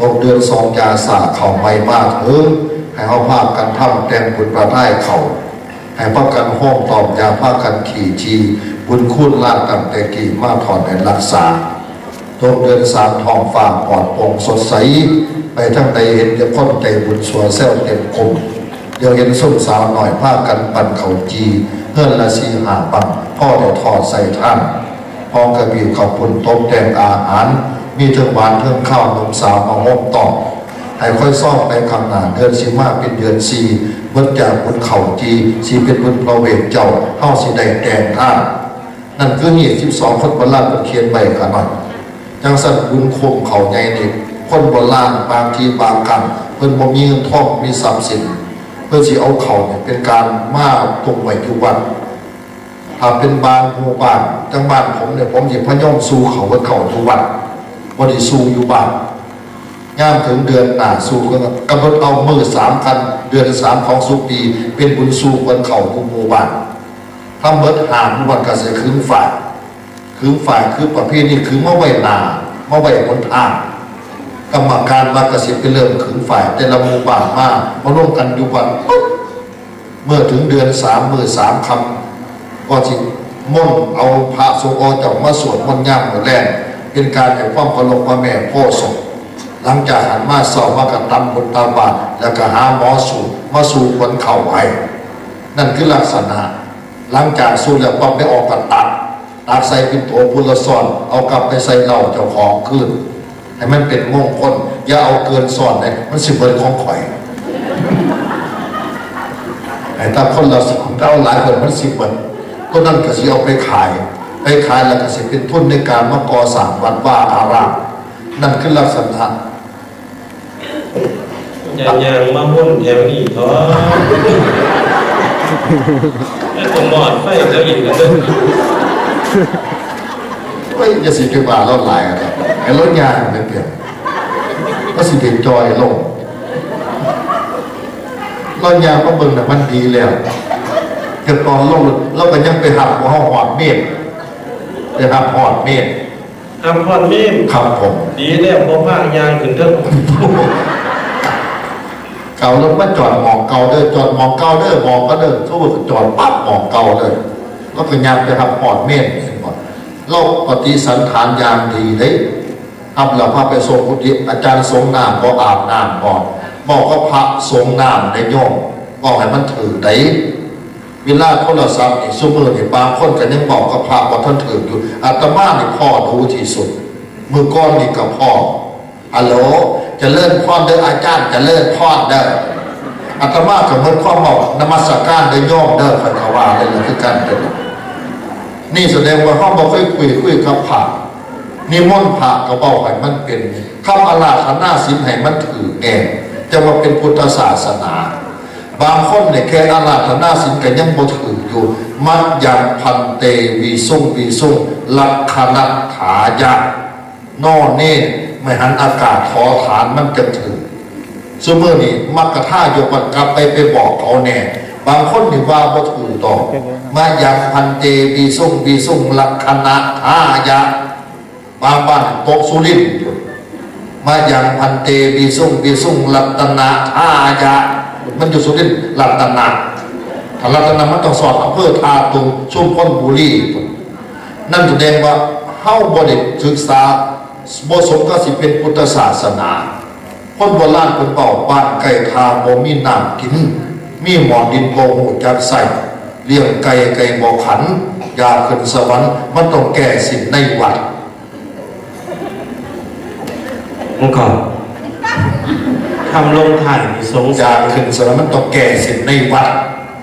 หกเดือนสองจาสาเข้าใหม่มาเถิง ให้เฮาพากันทำแต่งบุญพระทายเขา ให้พากันห้องตอบยาพากันขี่ชี บุญคุณลาตั้งแต่กี้มาถอนให้รักษา หกเดือนสามท้องฟ้าปลอดโปร่งสดใส ไปทางใดเห็นแต่คนใจบุญสัวแซวเต็มกลุ่ม เดี๋ยวเห็นซุมสาวน้อยพากันปั่นข้าวจี่ เฮือนละสี่ห้าบั้ง พอได้ทอดใส่ทาน หอมกะปิข้าวปุ้นตกแต่งอาหาร มีเทิงหวานเทิงคาว หนุ่มสาวมาโฮมต้อน ให้ค่อยซองไปข้างหน้า เดือนสิมาเป็นเดือนสี่ เบิดจากบุญข้าวจี่ สิเป็นบุญพระเวทเจ้า เฮาสิได้แต่งทาน นั่นคือฮีตสิบสอง คนโบราณเพิ่นเขียนไว้ข้าน้อย จั่งซั้นบุญคุ้มข้าวใหญ่นี่ คนโบราณบางทีบางครั้งเพิ่นบ่มีเงินทองมีทรัพย์สิน เพิ่นสิเอาข้าวนี่เป็นการมาตุงไว้อยู่วัด ถ้าเป็นบางหมู่บ้าน จั่งบ้านผมเนี่ย ผมสิพยายามสู่ข้าวกับข้าวอยู่วัด บ่ได้สู่อยู่บ้าน ยามถึงเดือนหน้าสู่กัน กำหนดเอามื้อสามคัน เดือนสามของสุปี เป็นบุญสู่ขวัญข้าวทุกหมู่บ้าน ทำเบิดห้าหมู่บ้านก็สิขึงฝ้าย ขึงฝ้ายคือประเพณีขึงมาไว้หน้า มาไว้หนทาง กรรมการวัดก็สิไปเริ่มขึงฝ้ายแต่ละหมู่บ้านมา มาลงกันอยู่วัดปุ๊บ เมื่อถึงเดือนสามมื้อสามค่ำ ก็สิมนต์เอาพระสงฆ์ออกจากมาสวดมนต์ยามมื้อแลง เป็นการให้ความเคารพพระแม่โพธิ์ศพ หลังจากหันมาเช้ามาก็ตำบุญตำบาตร แล้วก็หาหมอสูบมาสู่ขวัญข้าวให้ นั่นคือลักษณะ หลังจากสูบแล้วปั๊บได้ออกก็ตัก ตักใส่เป็นโถพุทธซ้อน เอากลับไปใส่เหล้าเจ้าของคืน ให้มันเป็นมงคล อย่าเอาเกินซ้อนเลย มันสิเบิดของข่อย ให้ตั้งคนละสองเท่าหลายคนมันสิเบิด ตัวนั้นก็สิเอาไปขาย ไปขายแล้วก็สิเป็นทุนในการมาก่อสร้างวัดวาอาราม นั่นคือลักษณะ อย่ายางมาวนแถวนี้เถอะแล้วก็มอดไฟเขาอีกแล้วเด้อ เฮ้ยอย่าสิไปว่าเราหลายอะครับไอ้รถยางเนี่ยเปลี่ยนก็สิเด็กจอยลงรถยางก็เบิ่งแต่มันดีแล้วเกิดตอนลงเราก็ยังไปหักหัวหอดเมฆไปหักหอดเมฆ ทำพรเมม ครับผม ดีแล้วบ่พายางขึ้นเทิง เก่ารถมาจอดหมองเก่าเด้อจอดหมองเก่าเด้อหมองก็เด้อสมมติจอดปั๊บหมองเก่าเลยแล้วก็ยางไปหักหอดเมฆเห็นบ่เราปฏิสันฐานอย่างดีเลยครับเราพาไปส่งกุฏิอาจารย์สงน้ำบ่อาบน้ำบ่บอกก็พระสงน้ำในโยมบอกให้มันถือได้เวลาโทรศัพท์นี่ซุมื้อนี่บางคนก็ยังบอกกับพระบ่ทันถืออยู่อาตมานี่พ่อดูที่สุดมื้อก่อนนี่ก็พ่อ ฮัลโหลเจริญพรเด้ออาจารย์เจริญพรเด้ออาตมาก็หมดความเว้านมัสการเด้อโยมเด้อข้อยก็ว่าเด้อคือกันเด้อนี่แสดงว่าเฮาบ่เคยคุยคุยกับพระนิมนต์พระก็เว้าให้มันเป็นคำอาราธนาศีลให้มันถืกแน่จั่งว่าเป็นพุทธศาสนา บางคนเนี่ยแค่อาราธนาศีลก็ยังบ่ถืกอยู่ มะยังพันเตวิสุงวิสุงลักขณัฏฐายะ นอนนี่ไม่หันอากาศขอทานมันจะถืกซุมื้อนี่มักกะท่ายกมันกลับไปไปบอกเขาแน่ บางคนนี่ว่าบ่ถืกดอก มะยังพันเตวิสุงวิสุงลักขณัฏฐายะ บางบ้านตกสุรินทร์อยู่ มะยังพันเตวิสุงวิสุงรัตนาทายะ มันอยู่สุรินทร์รัตนะถ้ารัตนะมันต้องสอดอำเภอท่าตูมชุมพลบุรี นั่นแสดงว่าเฮาบ่ได้ศึกษาบ่สมกับสิเป็นพุทธศาสนา คนโบราณเพิ่นเว้าบ้านไกลทางบ่มีน้ำกิน มีหมอดินบ่ฮู้จักใช้เลี้ยงไก่ไก่บ่ขัน อยากขึ้นสวรรค์มันต้องแก้ศีลในวัด มันก็ทำลงถ่ายนี่สง อยา สาร กขึ้นสวรรค์มันต้องแก้ศีลในวัด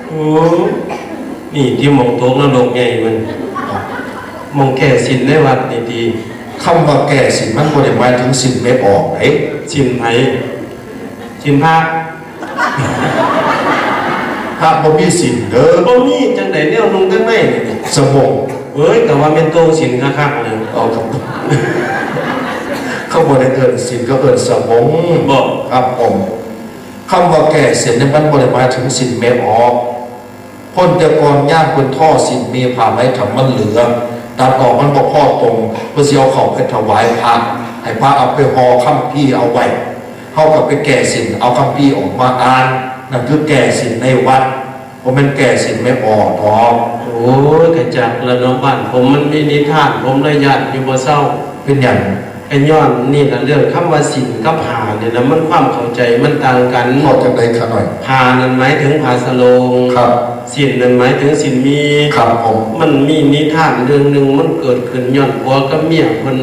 โอ้นี่ที่หมองตกนรกไงมันหมองแก้ศีลในวัดนี่ดี คำว่าแก้ศีลมันบ่ได้หมายถึงศีลแม่ออกเด้ ศีลไผศีลพระ พระบ่มีศีลเด้อ บ่มีจังได๋แนวนุ่งจังได๋นี่ สบง เอ้ยแต่ว่าแม่นโตศีลคักๆเลย เอาครับเขาบ่ได้เอิ้นศีลเขาเอิ้นสบง บอก ครับผมคำว่าแก้ศีลนี่มันบ่ได้หมายถึงศีลแม่ออก คนแต่ก่อนยามเพิ่นทอศีลมีผ้าไหมถ้ามันเหลือตัดออกมันบ่พอตรงเพิ่นสิเอาเข้าไปถวายพระให้พระเอาไปห่อคัมภีร์เอาไว้เฮาก็ไปแก้ศีลเอาคัมภีร์ออกมาอ่านนั่นคือแก้ศีลในวัดบ่แม่นแก้ศีลแม่ออกดอก โอ้ยกะจักละเนาะบ้านผมมันมีนิทานผมเลยย่านอยู่บ่เซา เป็นหยัง ก็ย้อนนี่ล่ะ เรื่องคำว่าศีลกับผ้านี่ล่ะ มันความเข้าใจมันต่างกัน เข้าจั่งใดข้าน้อย ผ้านั่นหมายถึงผ้าสะโหลง ครับ ศีลนั่นหมายถึงศีลมี ครับผม มันมีนิทานเรื่องหนึ่ง มันเกิดขึ้นย้อนผัวกับเมียเพิ่น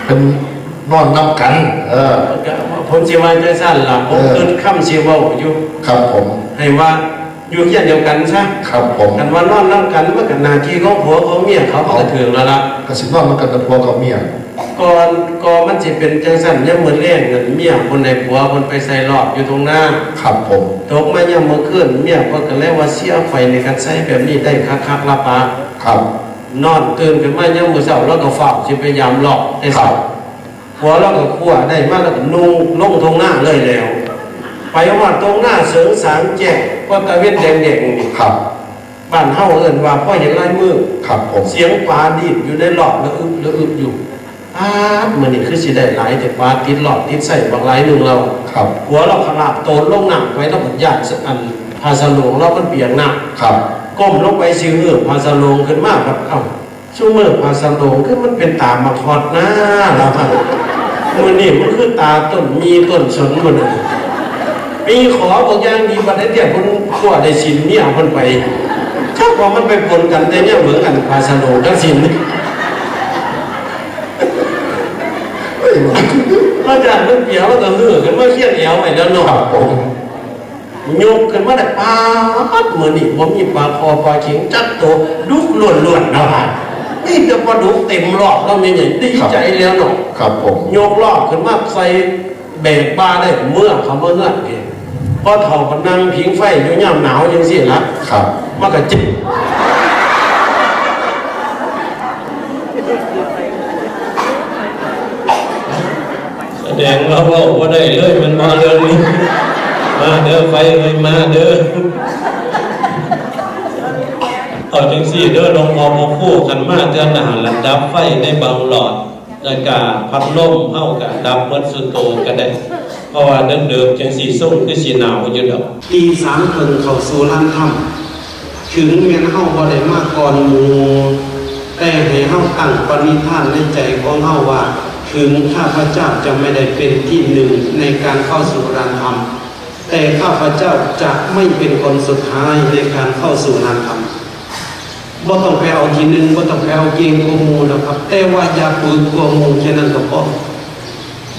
เพิ่นนอนนำกัน เออ ก็ผมสิว่าจั่งซั้นล่ะ ผม เออ คิดคำสิเว้าอยู่ ครับผม ให้ว่าอยู่เฮือนเดียวกันซะ ครับผม คันว่านอนนำกัน มันก็หน้าที่ของผัวของเมียเขา ก็ถืกแล้วล่ะ ก็สินอนนำกันกับผัวกับเมีย ก่อน ก่อนมันสิเป็นจั่งซั้น ยามมื้อแลงนั่น เมียเพิ่นให้ผัวเพิ่นไปใส่รอบอยู่ทุ่งนา ครับผม ตกมายามมื้อคืน เมียเพิ่นก็เลยว่า เสียข่อยนี่ คันใส่แบบนี้ได้คักๆ ละปะ ครับ นอนตื่นขึ้นมายามมื้อเช้า ลาวก็ฟ้าวสิไปยามรอบแต่เช้า ครับ ผัวลาวก็คว้าได้มา ลาวก็นุ่งลงทุ่งนาเลยแล้ว ไปฮอดทุ่งนาเสิงสางแจ้ง พอตะเว็นแดงๆ นี่ ครับ บ้านเฮาเอิ้นว่าพอเห็นลายมือ ครับผม เสียงปลาดิ้นอยู่ในรอบ ระอึบระอึบอยู่ ป๊าด มื้อนี้คือสิได้หลายแท้ ปลาติดรอบติดไส้บักหลายหนึ่งแล้ว ครับ ผัวลาวขลาดโตนลงน้ำไป ลาวก็ย้าน อัน ผ้าสะโหลงลาวมันเปียกน้ำ ครับ ก้มลงไปสิหื้อผ้าสะโหลงขึ้นมา บัด เอ้า ซุมื้อผ้าสะโหลงคือมันเป็นตาหมากฮอดนา ลาวว่า มื้อนี้มันคือตาต้นมีต้นสนมื้อนั้น มีขอบอกอย่างดี บัดนี้เดี๋ยวเพิ่นคว้าได้ศีลเมียเพิ่นไป จักว่ามันไปปนกันแต่เนี่ยเหมือนกัน ผ้าสะโหลงกับศีล เอ้ย อาจารย์เพิ่นเปียก ลาวก็หื้อขึ้นมาเคียงแอวไว้แล้วเนาะ ครับผม ยกขึ้นมาได้ ป๊าด มื้อนี้บ่มีปลาคอปลาเข็งจักโต ดุกล้วนๆ เนาะ มีแต่ปลาดุกเต็มรอบแล้ว แม่ใหญ่ดีใจแล้วเนาะ ครับผม ยกรอบขึ้นมาใส่แบกบ่าได้ เมือเข้ามาเฮือนเอง พอเฒ่าก็นั่งผิงไฟอยู่ยามหนาวจั่งซี้ล่ะ ครับ มันก็จิบ แสดงว่าเว้าบ่ได้เลยแม่นบ่เรื่องนี้ มาเด้อ ไฟเอ้ย มาเด้อ เอาจั่งซี้เด้อ หลวงพ่อพระครู คันมาเทื่อหน้าละดับไฟในบังหลอด แล้วก็พัดลมเฮาก็ดับหมดซุโตก็ได้ เพราะว่าเดิกๆ จั่งซี้ทรงคือสิหนาวอยู่ดอก ตีสามครึ่งเข้าสู่ลานธรรม ถึงแม้นเฮาบ่ได้มาก่อนหมู่ แต่ให้เฮาตั้งปณิธานในใจของเฮาว่า ถึงข้าพเจ้าจะไม่ได้เป็นที่หนึ่งในการเข้าสู่ลานธรรม แต่ข้าพเจ้าจะไม่เป็นคนสุดท้ายในการเข้าสู่ลานธรรม บ่ต้องไปเอาที่หนึ่ง บ่ต้องไปเอาเก่งกว่าหมู่ดอกครับ แต่ว่าอย่าปึกกว่าหมู่แค่นั้นก็พอ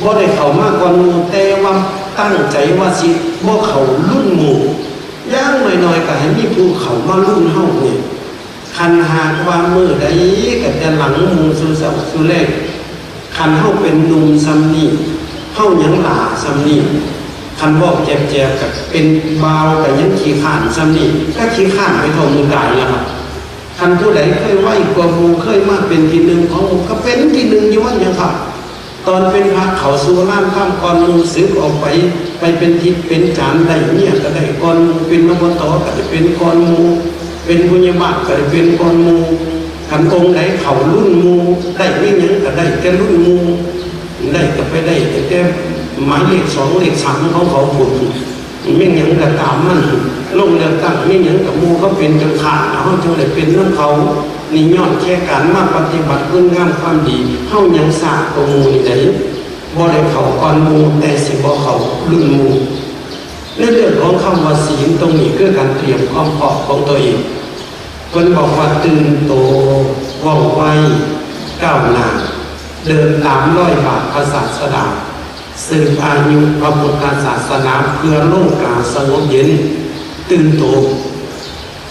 บ่ได้เข้ามาก่อนหมู่ แต่ว่าตั้งใจว่าสิบ่เข้ารุ่นหมู่ อย่างน้อยๆ ก็ให้มีผู้เข้ามารุ่นเฮานี่ คันหากว่ามื้อใดก็แต่หลังหมู่สู่เช้าสู่แลง คันเฮาเป็นหนุ่มส่ำนี้ เฮายังหล้าส่ำนี้ คันเว้าแจบๆ ก็เป็นบ่าวก็ยังขี้คร้านส่ำนี้ ก็ขี้คร้านไปเท่าหมู่ตายแล้วครับ คันผู้ใดเคยไวกว่าหมู่ เคยมาเป็นที่หนึ่งของหมู่ ก็เป็นที่หนึ่งอยู่ว่าหยังครับ ตอนเป็นพระเข้าสู่ลานธรรมก่อนหมู่ สึกออกไป ไปเป็นทิศเป็นจาน ได้เมียก็ได้ก่อนหมู่ เป็น อบต. ก็ได้เป็นก่อนหมู่ เป็นผู้ใหญ่บ้านก็ได้เป็นก่อนหมู่ คันองค์ใดเข้ารุ่นหมู่ ได้อีหยังก็ได้แต่รุ่นหมู่ ได้ก็ไปได้แต่หมายเลขสองเลขสามของเขาพุ้น แม่นหยังก็ตามมัน ลงเลือกตั้งแม่นหยังก็หมู่เขาเป็นจนขาด เฮาจั่งได้เป็นนำเขา นี่ย้อนแค่การมาปฏิบัติคุณงามความดี เฮายังช้ากว่าหมู่นี่ได๋ บ่ได้เข้าก่อนหมู่ แต่สิบ่เข้ารุ่นหมู่ ในเรื่องของคำว่าศีลตรงนี้คือการเตรียมความพร้อมของตัวเอง เพิ่นบอกว่าตื่นโต ว่องไว ก้าวหน้า เดินตามรอยบาทพระศาสดา สืบอายุพระพุทธศาสนาเพื่อโลกาสงบเย็น ตื่นโต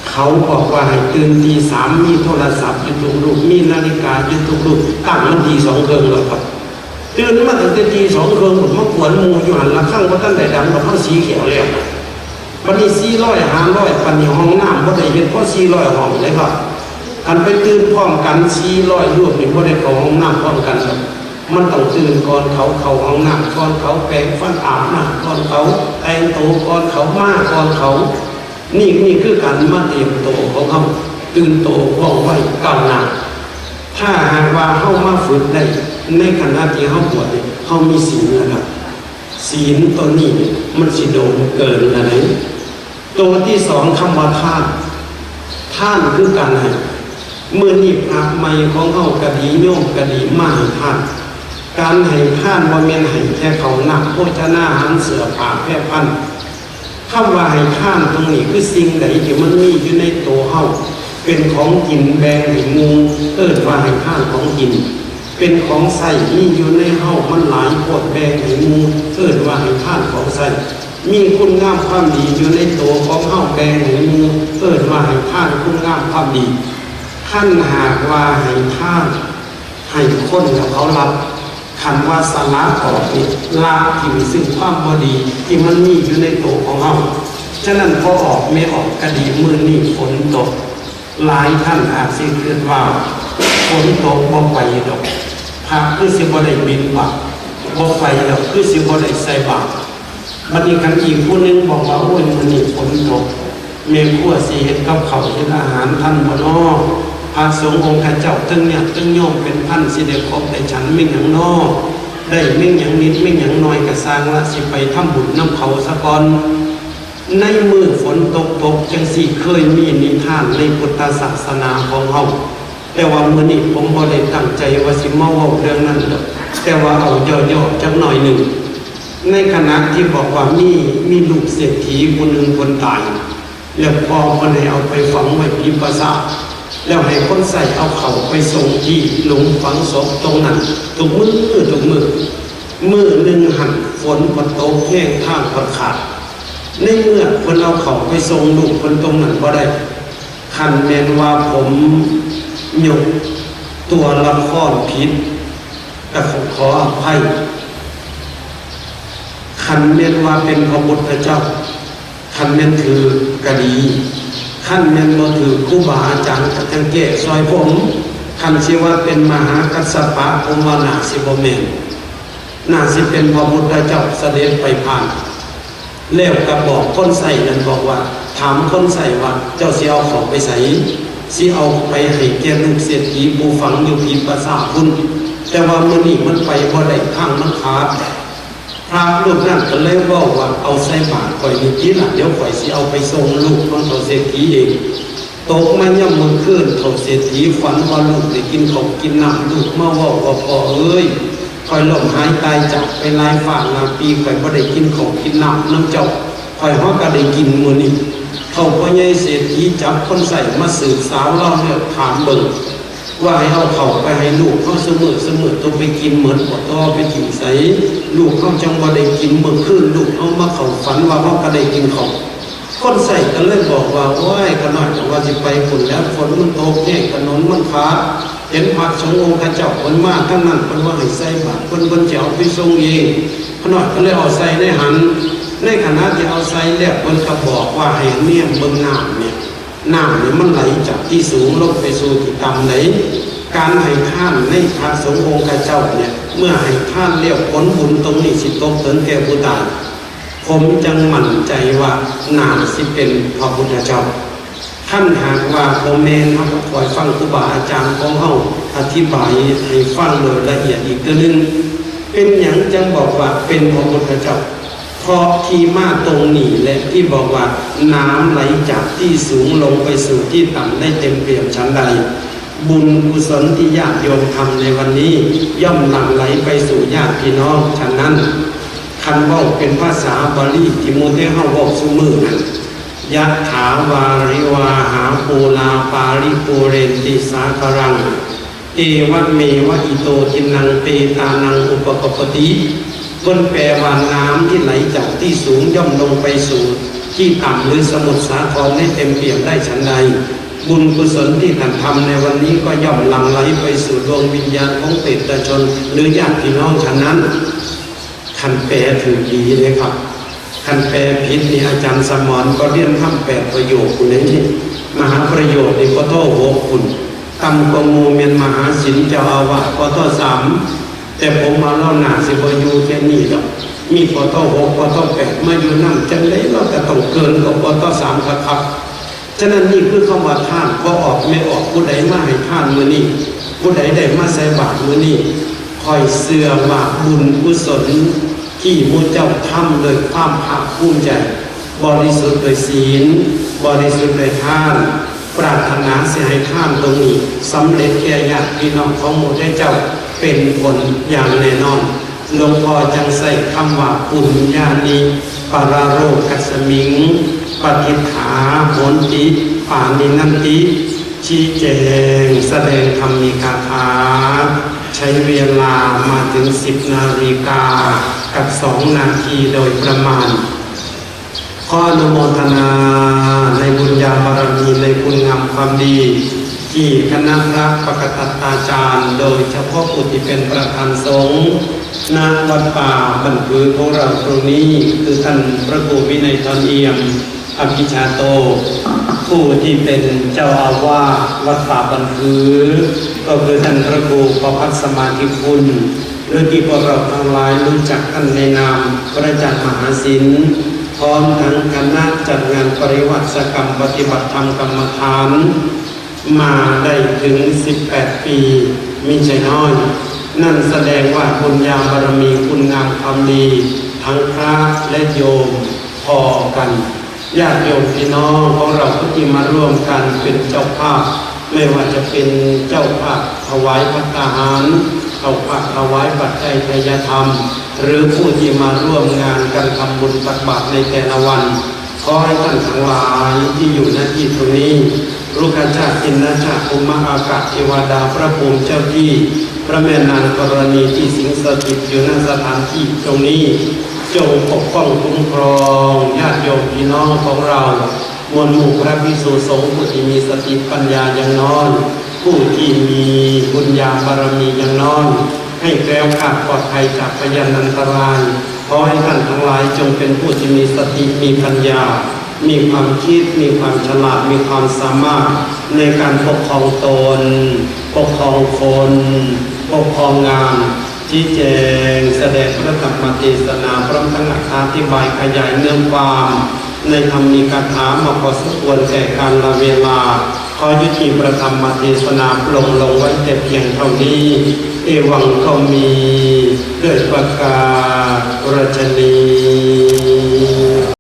เขาบอกว่าให้ตื่นตีสาม มีโทรศัพท์อยู่ทุกลูก มีนาฬิกาอยู่ทุกลูก ตั้งมันตีสองครึ่งแล้วครับ ตื่นมาตั้งแต่ตีสองครึ่ง ผมมากวนหมู่อยู่หั่น ระฆังบ่ทันได้ดังดอก มันสีเขียวแล้ว บัดนี้สี่ร้อย ห้าร้อย ปานนี้ห้องน้ำบ่ได้เฮ็ดพอสี่ร้อยห้องเลยครับ คันไปตื่นพร้อมกันสี่ร้อยรูปนี่บ่ได้เข้าห้องน้ำพร้อมกันดอก มันต้องตื่นก่อนเขา เข้าห้องน้ำก่อนเขา แปรงฟันอาบน้ำก่อนเขา แต่งตัวก่อนเขา มาก่อนเขา นี่ นี่คือการมาเตรียมตัวของเฮา ตื่นตัวว่องไวก้าวหน้า ถ้าหากว่าเฮามาฝึกได้ในขณะที่เฮาบวชนี่ เฮามีศีลแล้วครับ ศีลตัวนี้มันสิโดนเกินอะไร ตัวที่สอง คำว่าทาน ทานคือการให้ มื้อนี้พระใหม่ของเฮาก็ดี โยมก็ดี มาให้ทาน การให้ทานบ่แม่นให้แค่ข้าวน้ำโภชนาหาร เสื้อผ้าแพร่พัน คำว่าให้ทานตรงนี้คือสิ่งใดที่มันมีอยู่ในตัวเฮา เป็นของกินแบ่งให้หมู่ เอิ้นว่าให้ทานของกิน เป็นของใช้มีอยู่ในเฮามันหลายโพดแบ่งให้หมู่ เอิ้นว่าให้ทานของใช้ มีคุณงามความดีอยู่ในตัวของเฮาแบ่งให้หมู่ เอิ้นว่าให้ทานคุณงามความดี คันหากว่าให้ทาน ให้คนแล้วเขารับ คันว่าสละออกนี่ ละถิ่มซึ่งความบ่ดีที่มันมีอยู่ในตัวของเฮา ฉะนั้นพอออกแม่ออกก็ดี มื้อนี้ฝนตก หลายท่านอาจสิคิดว่า ฝนตกบ่ไปดอก พระคือสิบ่ได้บิณฑบาต บ่ไปดอก คือสิบ่ได้ใส่บาตร บัดนี้คันอีกผู้หนึ่งบอกว่า โอ้ย มื้อนี้ฝนตก แม่ครัวสิเฮ็ดกับข้าวเฮ็ดอาหารทันบ่น้อ พระสงฆ์องค์ข้าเจ้าทั้งญาติทั้งโยมเป็นพัน สิได้ครบได้ฉันแม่นหยังน้อ ได้แม่นหยังนิดแม่นหยังน้อยก็ซ่างละ สิไปทำบุญนำเขาซะก่อน ในมื้อฝนตกตกจังซี่ เคยมีนิทานในพุทธศาสนาของเฮา แต่ว่ามื้อนี้ผมบ่ได้ตั้งใจว่าสิมาเว้าเรื่องนั้นดอก แต่ว่าเอาย่อๆจักหน่อยหนึ่ง ในขณะที่บอกว่ามี มีลูกเศรษฐีผู้หนึ่งเพิ่นตาย แล้วพ่อเพิ่นให้เอาไปฝังไว้ผีปราสาท แล้วให้คนใช้เอาเข้าไปส่งที่หลุมฝังศพตรงนั้น ทุกมื้อ ทุกมื้อ มื้อหนึ่งหั่นฝนก็ตกแฮง ทางก็ขาด ในเมื่อเพิ่นเอาเข้าไปส่งลูกเพิ่นตรงนั้นบ่ได้ คันแม่นว่าผมยกตัวละครผิด ก็ขอ ขออภัย คันแม่นว่าเป็นพระพุทธเจ้า คันแม่นถือกะดี คันแม่นบ่ถือครูบาอาจารย์ก็จั่งแก้ซอยผม คันสิว่าเป็นมหากัสสปะ ผมว่าน่าสิบ่แม่น น่าสิเป็นพระพุทธเจ้าเสด็จไปผ่าน แล้วก็บอกคนใช้นั้นบอกว่า ถามคนใช้ว่า เจ้าสิเอาเข้าไปไส สิเอาไปให้แก่ลูกเศรษฐีผู้ฝังอยู่ผีปราสาทพุ้น แต่ว่ามื้อนี้มันไปบ่ได้ ทางมันขาด พระรูปนั้นก็เลยเว้าว่า เอาใส่บาตรข้อยนี่ติล่ะ เดี๋ยวข้อยสิเอาไปส่งลูกของเฒ่าเศรษฐีเอง ตกมายามมื้อคืน เฒ่าเศรษฐีฝันว่าลูกได้กินข้าวกินน้ำ ลูกมาเว้าว่า พ่อเอ้ย ข้อยล้มหายตายจากไปหลายฟ้าหลายปี ข้อยบ่ได้กินข้าวกินน้ำนำเจ้า ข้อยฮอดก็ได้กินมื้อนี้ เฒ่าพ่อใหญ่เศรษฐีจับคนใช้มาสืบสาวราวเรื่อง ถามเบิ่ง ว่าให้เอาเข้าไปให้ลูกเฮาซุมื้อซุมื้อ โตไปกินหมดบ่ โตเอาไปถิ้มไส ลูกเฮาจั่งบ่ได้กิน มื้อคืนลูกเฮามาเข้าฝันว่าเฮาก็ได้กินข้าว คนใช้ก็เลยบอกว่า โอ้ย ข้าน้อยก็ว่าสิไปพุ้นแหล้ว ฝนมันตกแฮง ถนนมันขาด เห็นพระสงฆ์องค์ข้าเจ้าเพิ่นมาทางนั้น เพิ่นว่าให้ใส่บาตร เพิ่น เพิ่นสิเอาไปส่งเอง ข้าน้อยก็เลยเอาใส่ในหั้น ในขณะที่เอาใส่แล้ว เพิ่นก็บอกว่าให้แนมเบิ่งน้ำเนี่ย น้ำเนี่ยมันไหลจากที่สูงลงไปสู่ที่ต่ำไหน การให้ทานในพระสงฆ์องค์ข้าเจ้าเนี่ย เมื่อให้ทานแล้วผลบุญตรงนี้สิตกถึงแก่ผู้ตาย ผมจั่งมั่นใจว่าน่าสิเป็นพระพุทธเจ้า คันหากว่าบ่แม่น เฮาก็คอยฟังครูบาอาจารย์ของเฮาอธิบายให้ฟังโดยละเอียดอีกเทื่อหนึ่ง เป็นหยังจั่งบอกว่าเป็นพระพุทธเจ้า เพราะที่มาตรงนี้แหละที่บอกว่าน้ำไหลจากที่สูงลงไปสู่ที่ต่ำได้เต็มเปี่ยมฉันใด บุญกุศลที่ญาติโยมทำในวันนี้ ย่อมหลั่งไหลไปสู่ญาติพี่น้องฉันนั้น คันเว้าเป็นภาษาบาลีที่หมู่แต่เฮาเว้าซุมื้อนั้น ยะถาวาริวาหาปูราปาริปูเรนติสาคารัง เอวะเมวะอิโตทินนังเปตานังอุปกัปปติ เพิ่นแปลว่าน้ำที่ไหลจากที่สูงย่อมลงไปสู่ที่ต่ำหรือสมุทรสาครให้เต็มเปี่ยมได้ฉันใด บุญกุศลที่ท่านทำในวันนี้ก็ย่อมหลั่งไหลไปสู่ดวงวิญญาณของเปรตชนหรือญาติพี่น้องฉันนั้น คันแปลถืกดีเลยครับ คันแปลผิดนี่อาจารย์สมรก็เรียนธรรมแปดประโยคอยู่ในนี่ มหาประโยชน์นี่ ป.โท หกพุ้น ต่ำกว่าหมู่แม่นมหาศิลป์เจ้าอาวาส ป.โท สาม แต่ผมว่าลาวน่าสิบ่อยู่แค่นี้ดอก มี ป.โท หก ป.โท แปด มาอยู่นำ จั่งใดลาวก็ต้องเกินกว่า ป.โท สาม คักๆ ฉะนั้นนี่คือคำว่าทาน บ่ออกแม่ออก ผู้ใดมาให้ทานมื้อนี้ ผู้ใดได้มาใส่บาตรมื้อนี้ ข้อยเชื่อว่าบุญกุศลที่หมู่เจ้าทำด้วยความภาคภูมิใจ บริสุทธิ์ด้วยศีล บริสุทธิ์ด้วยทาน ปรารถนาสิให้ทานตรงนี้สำเร็จแก่ญาติพี่น้องของหมู่เจ้าเป็นผลอย่างแน่นอน หลวงพ่อจังใส่คำว่าปุญญานิปรโรกัสมิง ปฏิฏฐาโหนติปานินันติ ชี้แจงแสดงธรรมีกาถา ใช้เวลามาถึงสิบนาฬิกากับสองนาทีโดยประมาณ ขออนุโมทนาในบุญญาบารมีในคุณงามความดี ที่คณะพระปกตัตตาจารย์ โดยเฉพาะผู้ที่เป็นประธานสงฆ์ณวัดป่าบ้านผือของเราตรงนี้ คือท่านพระครูวินัยทรเอี่ยม อภิชาโต ผู้ที่เป็นเจ้าอาวาสวัดป่าบ้านผือ ก็คือท่านพระครูประภัสสมาธิคุณ หรือที่พวกเราทั้งหลายรู้จักท่านในนามพระอาจารย์มหาศิลป์ พร้อมทั้งคณะจัดงานปริวาสกรรมปฏิบัติธรรมกรรมฐาน มาได้ถึงสิบแปดปี มิใช่น้อย นั่นแสดงว่าบุญญาบารมีคุณงามความดี ทั้งพระและโยมพอกัน ญาติโยมพี่น้องของเราผู้ที่มาร่วมกันเป็นเจ้าภาพ ไม่ว่าจะเป็นเจ้าภาพถวายภัตตาหาร เจ้าภาพถวายปัจจัยทายธรรม หรือผู้ที่มาร่วมงานการทำบุญตักบาตรในแต่ละวัน ขอให้ท่านทั้งหลายที่อยู่ณที่ตรงนี้ รุกขชาติ ทินนชาติ ภูมิอากาศ เทวดา พระภูมิเจ้าที่ พระแม่นางธรณีที่สิงสถิตอยู่ณสถานที่ตรงนี้ จงปกป้องคุ้มครองญาติโยมพี่น้องของเรา มวลหมู่พระภิกษุสงฆ์ผู้ที่มีสติปัญญาอย่างน้อย ผู้ที่มีบุญญาบารมีอย่างน้อย ให้แคล้วคลาดปลอดภัยจากพยานอันตราย ขอให้ท่านทั้งหลายจงเป็นผู้ที่มีสติ มีปัญญา มีความคิด มีความฉลาด มีความสามารถในการปกครองตน ปกครองคน ปกครองงาน ชี้แจงแสดงพระธรรมเทศนาพร้อมทั้งอธิบายขยายเนื้อความในธรรมมีคาถามาพอสมควรแก่กาลเวลา ขอยุติพระธรรมเทศนาปลงลงไว้แต่เพียงเท่านี้ เอวังก็มีด้วยประการฉะนี้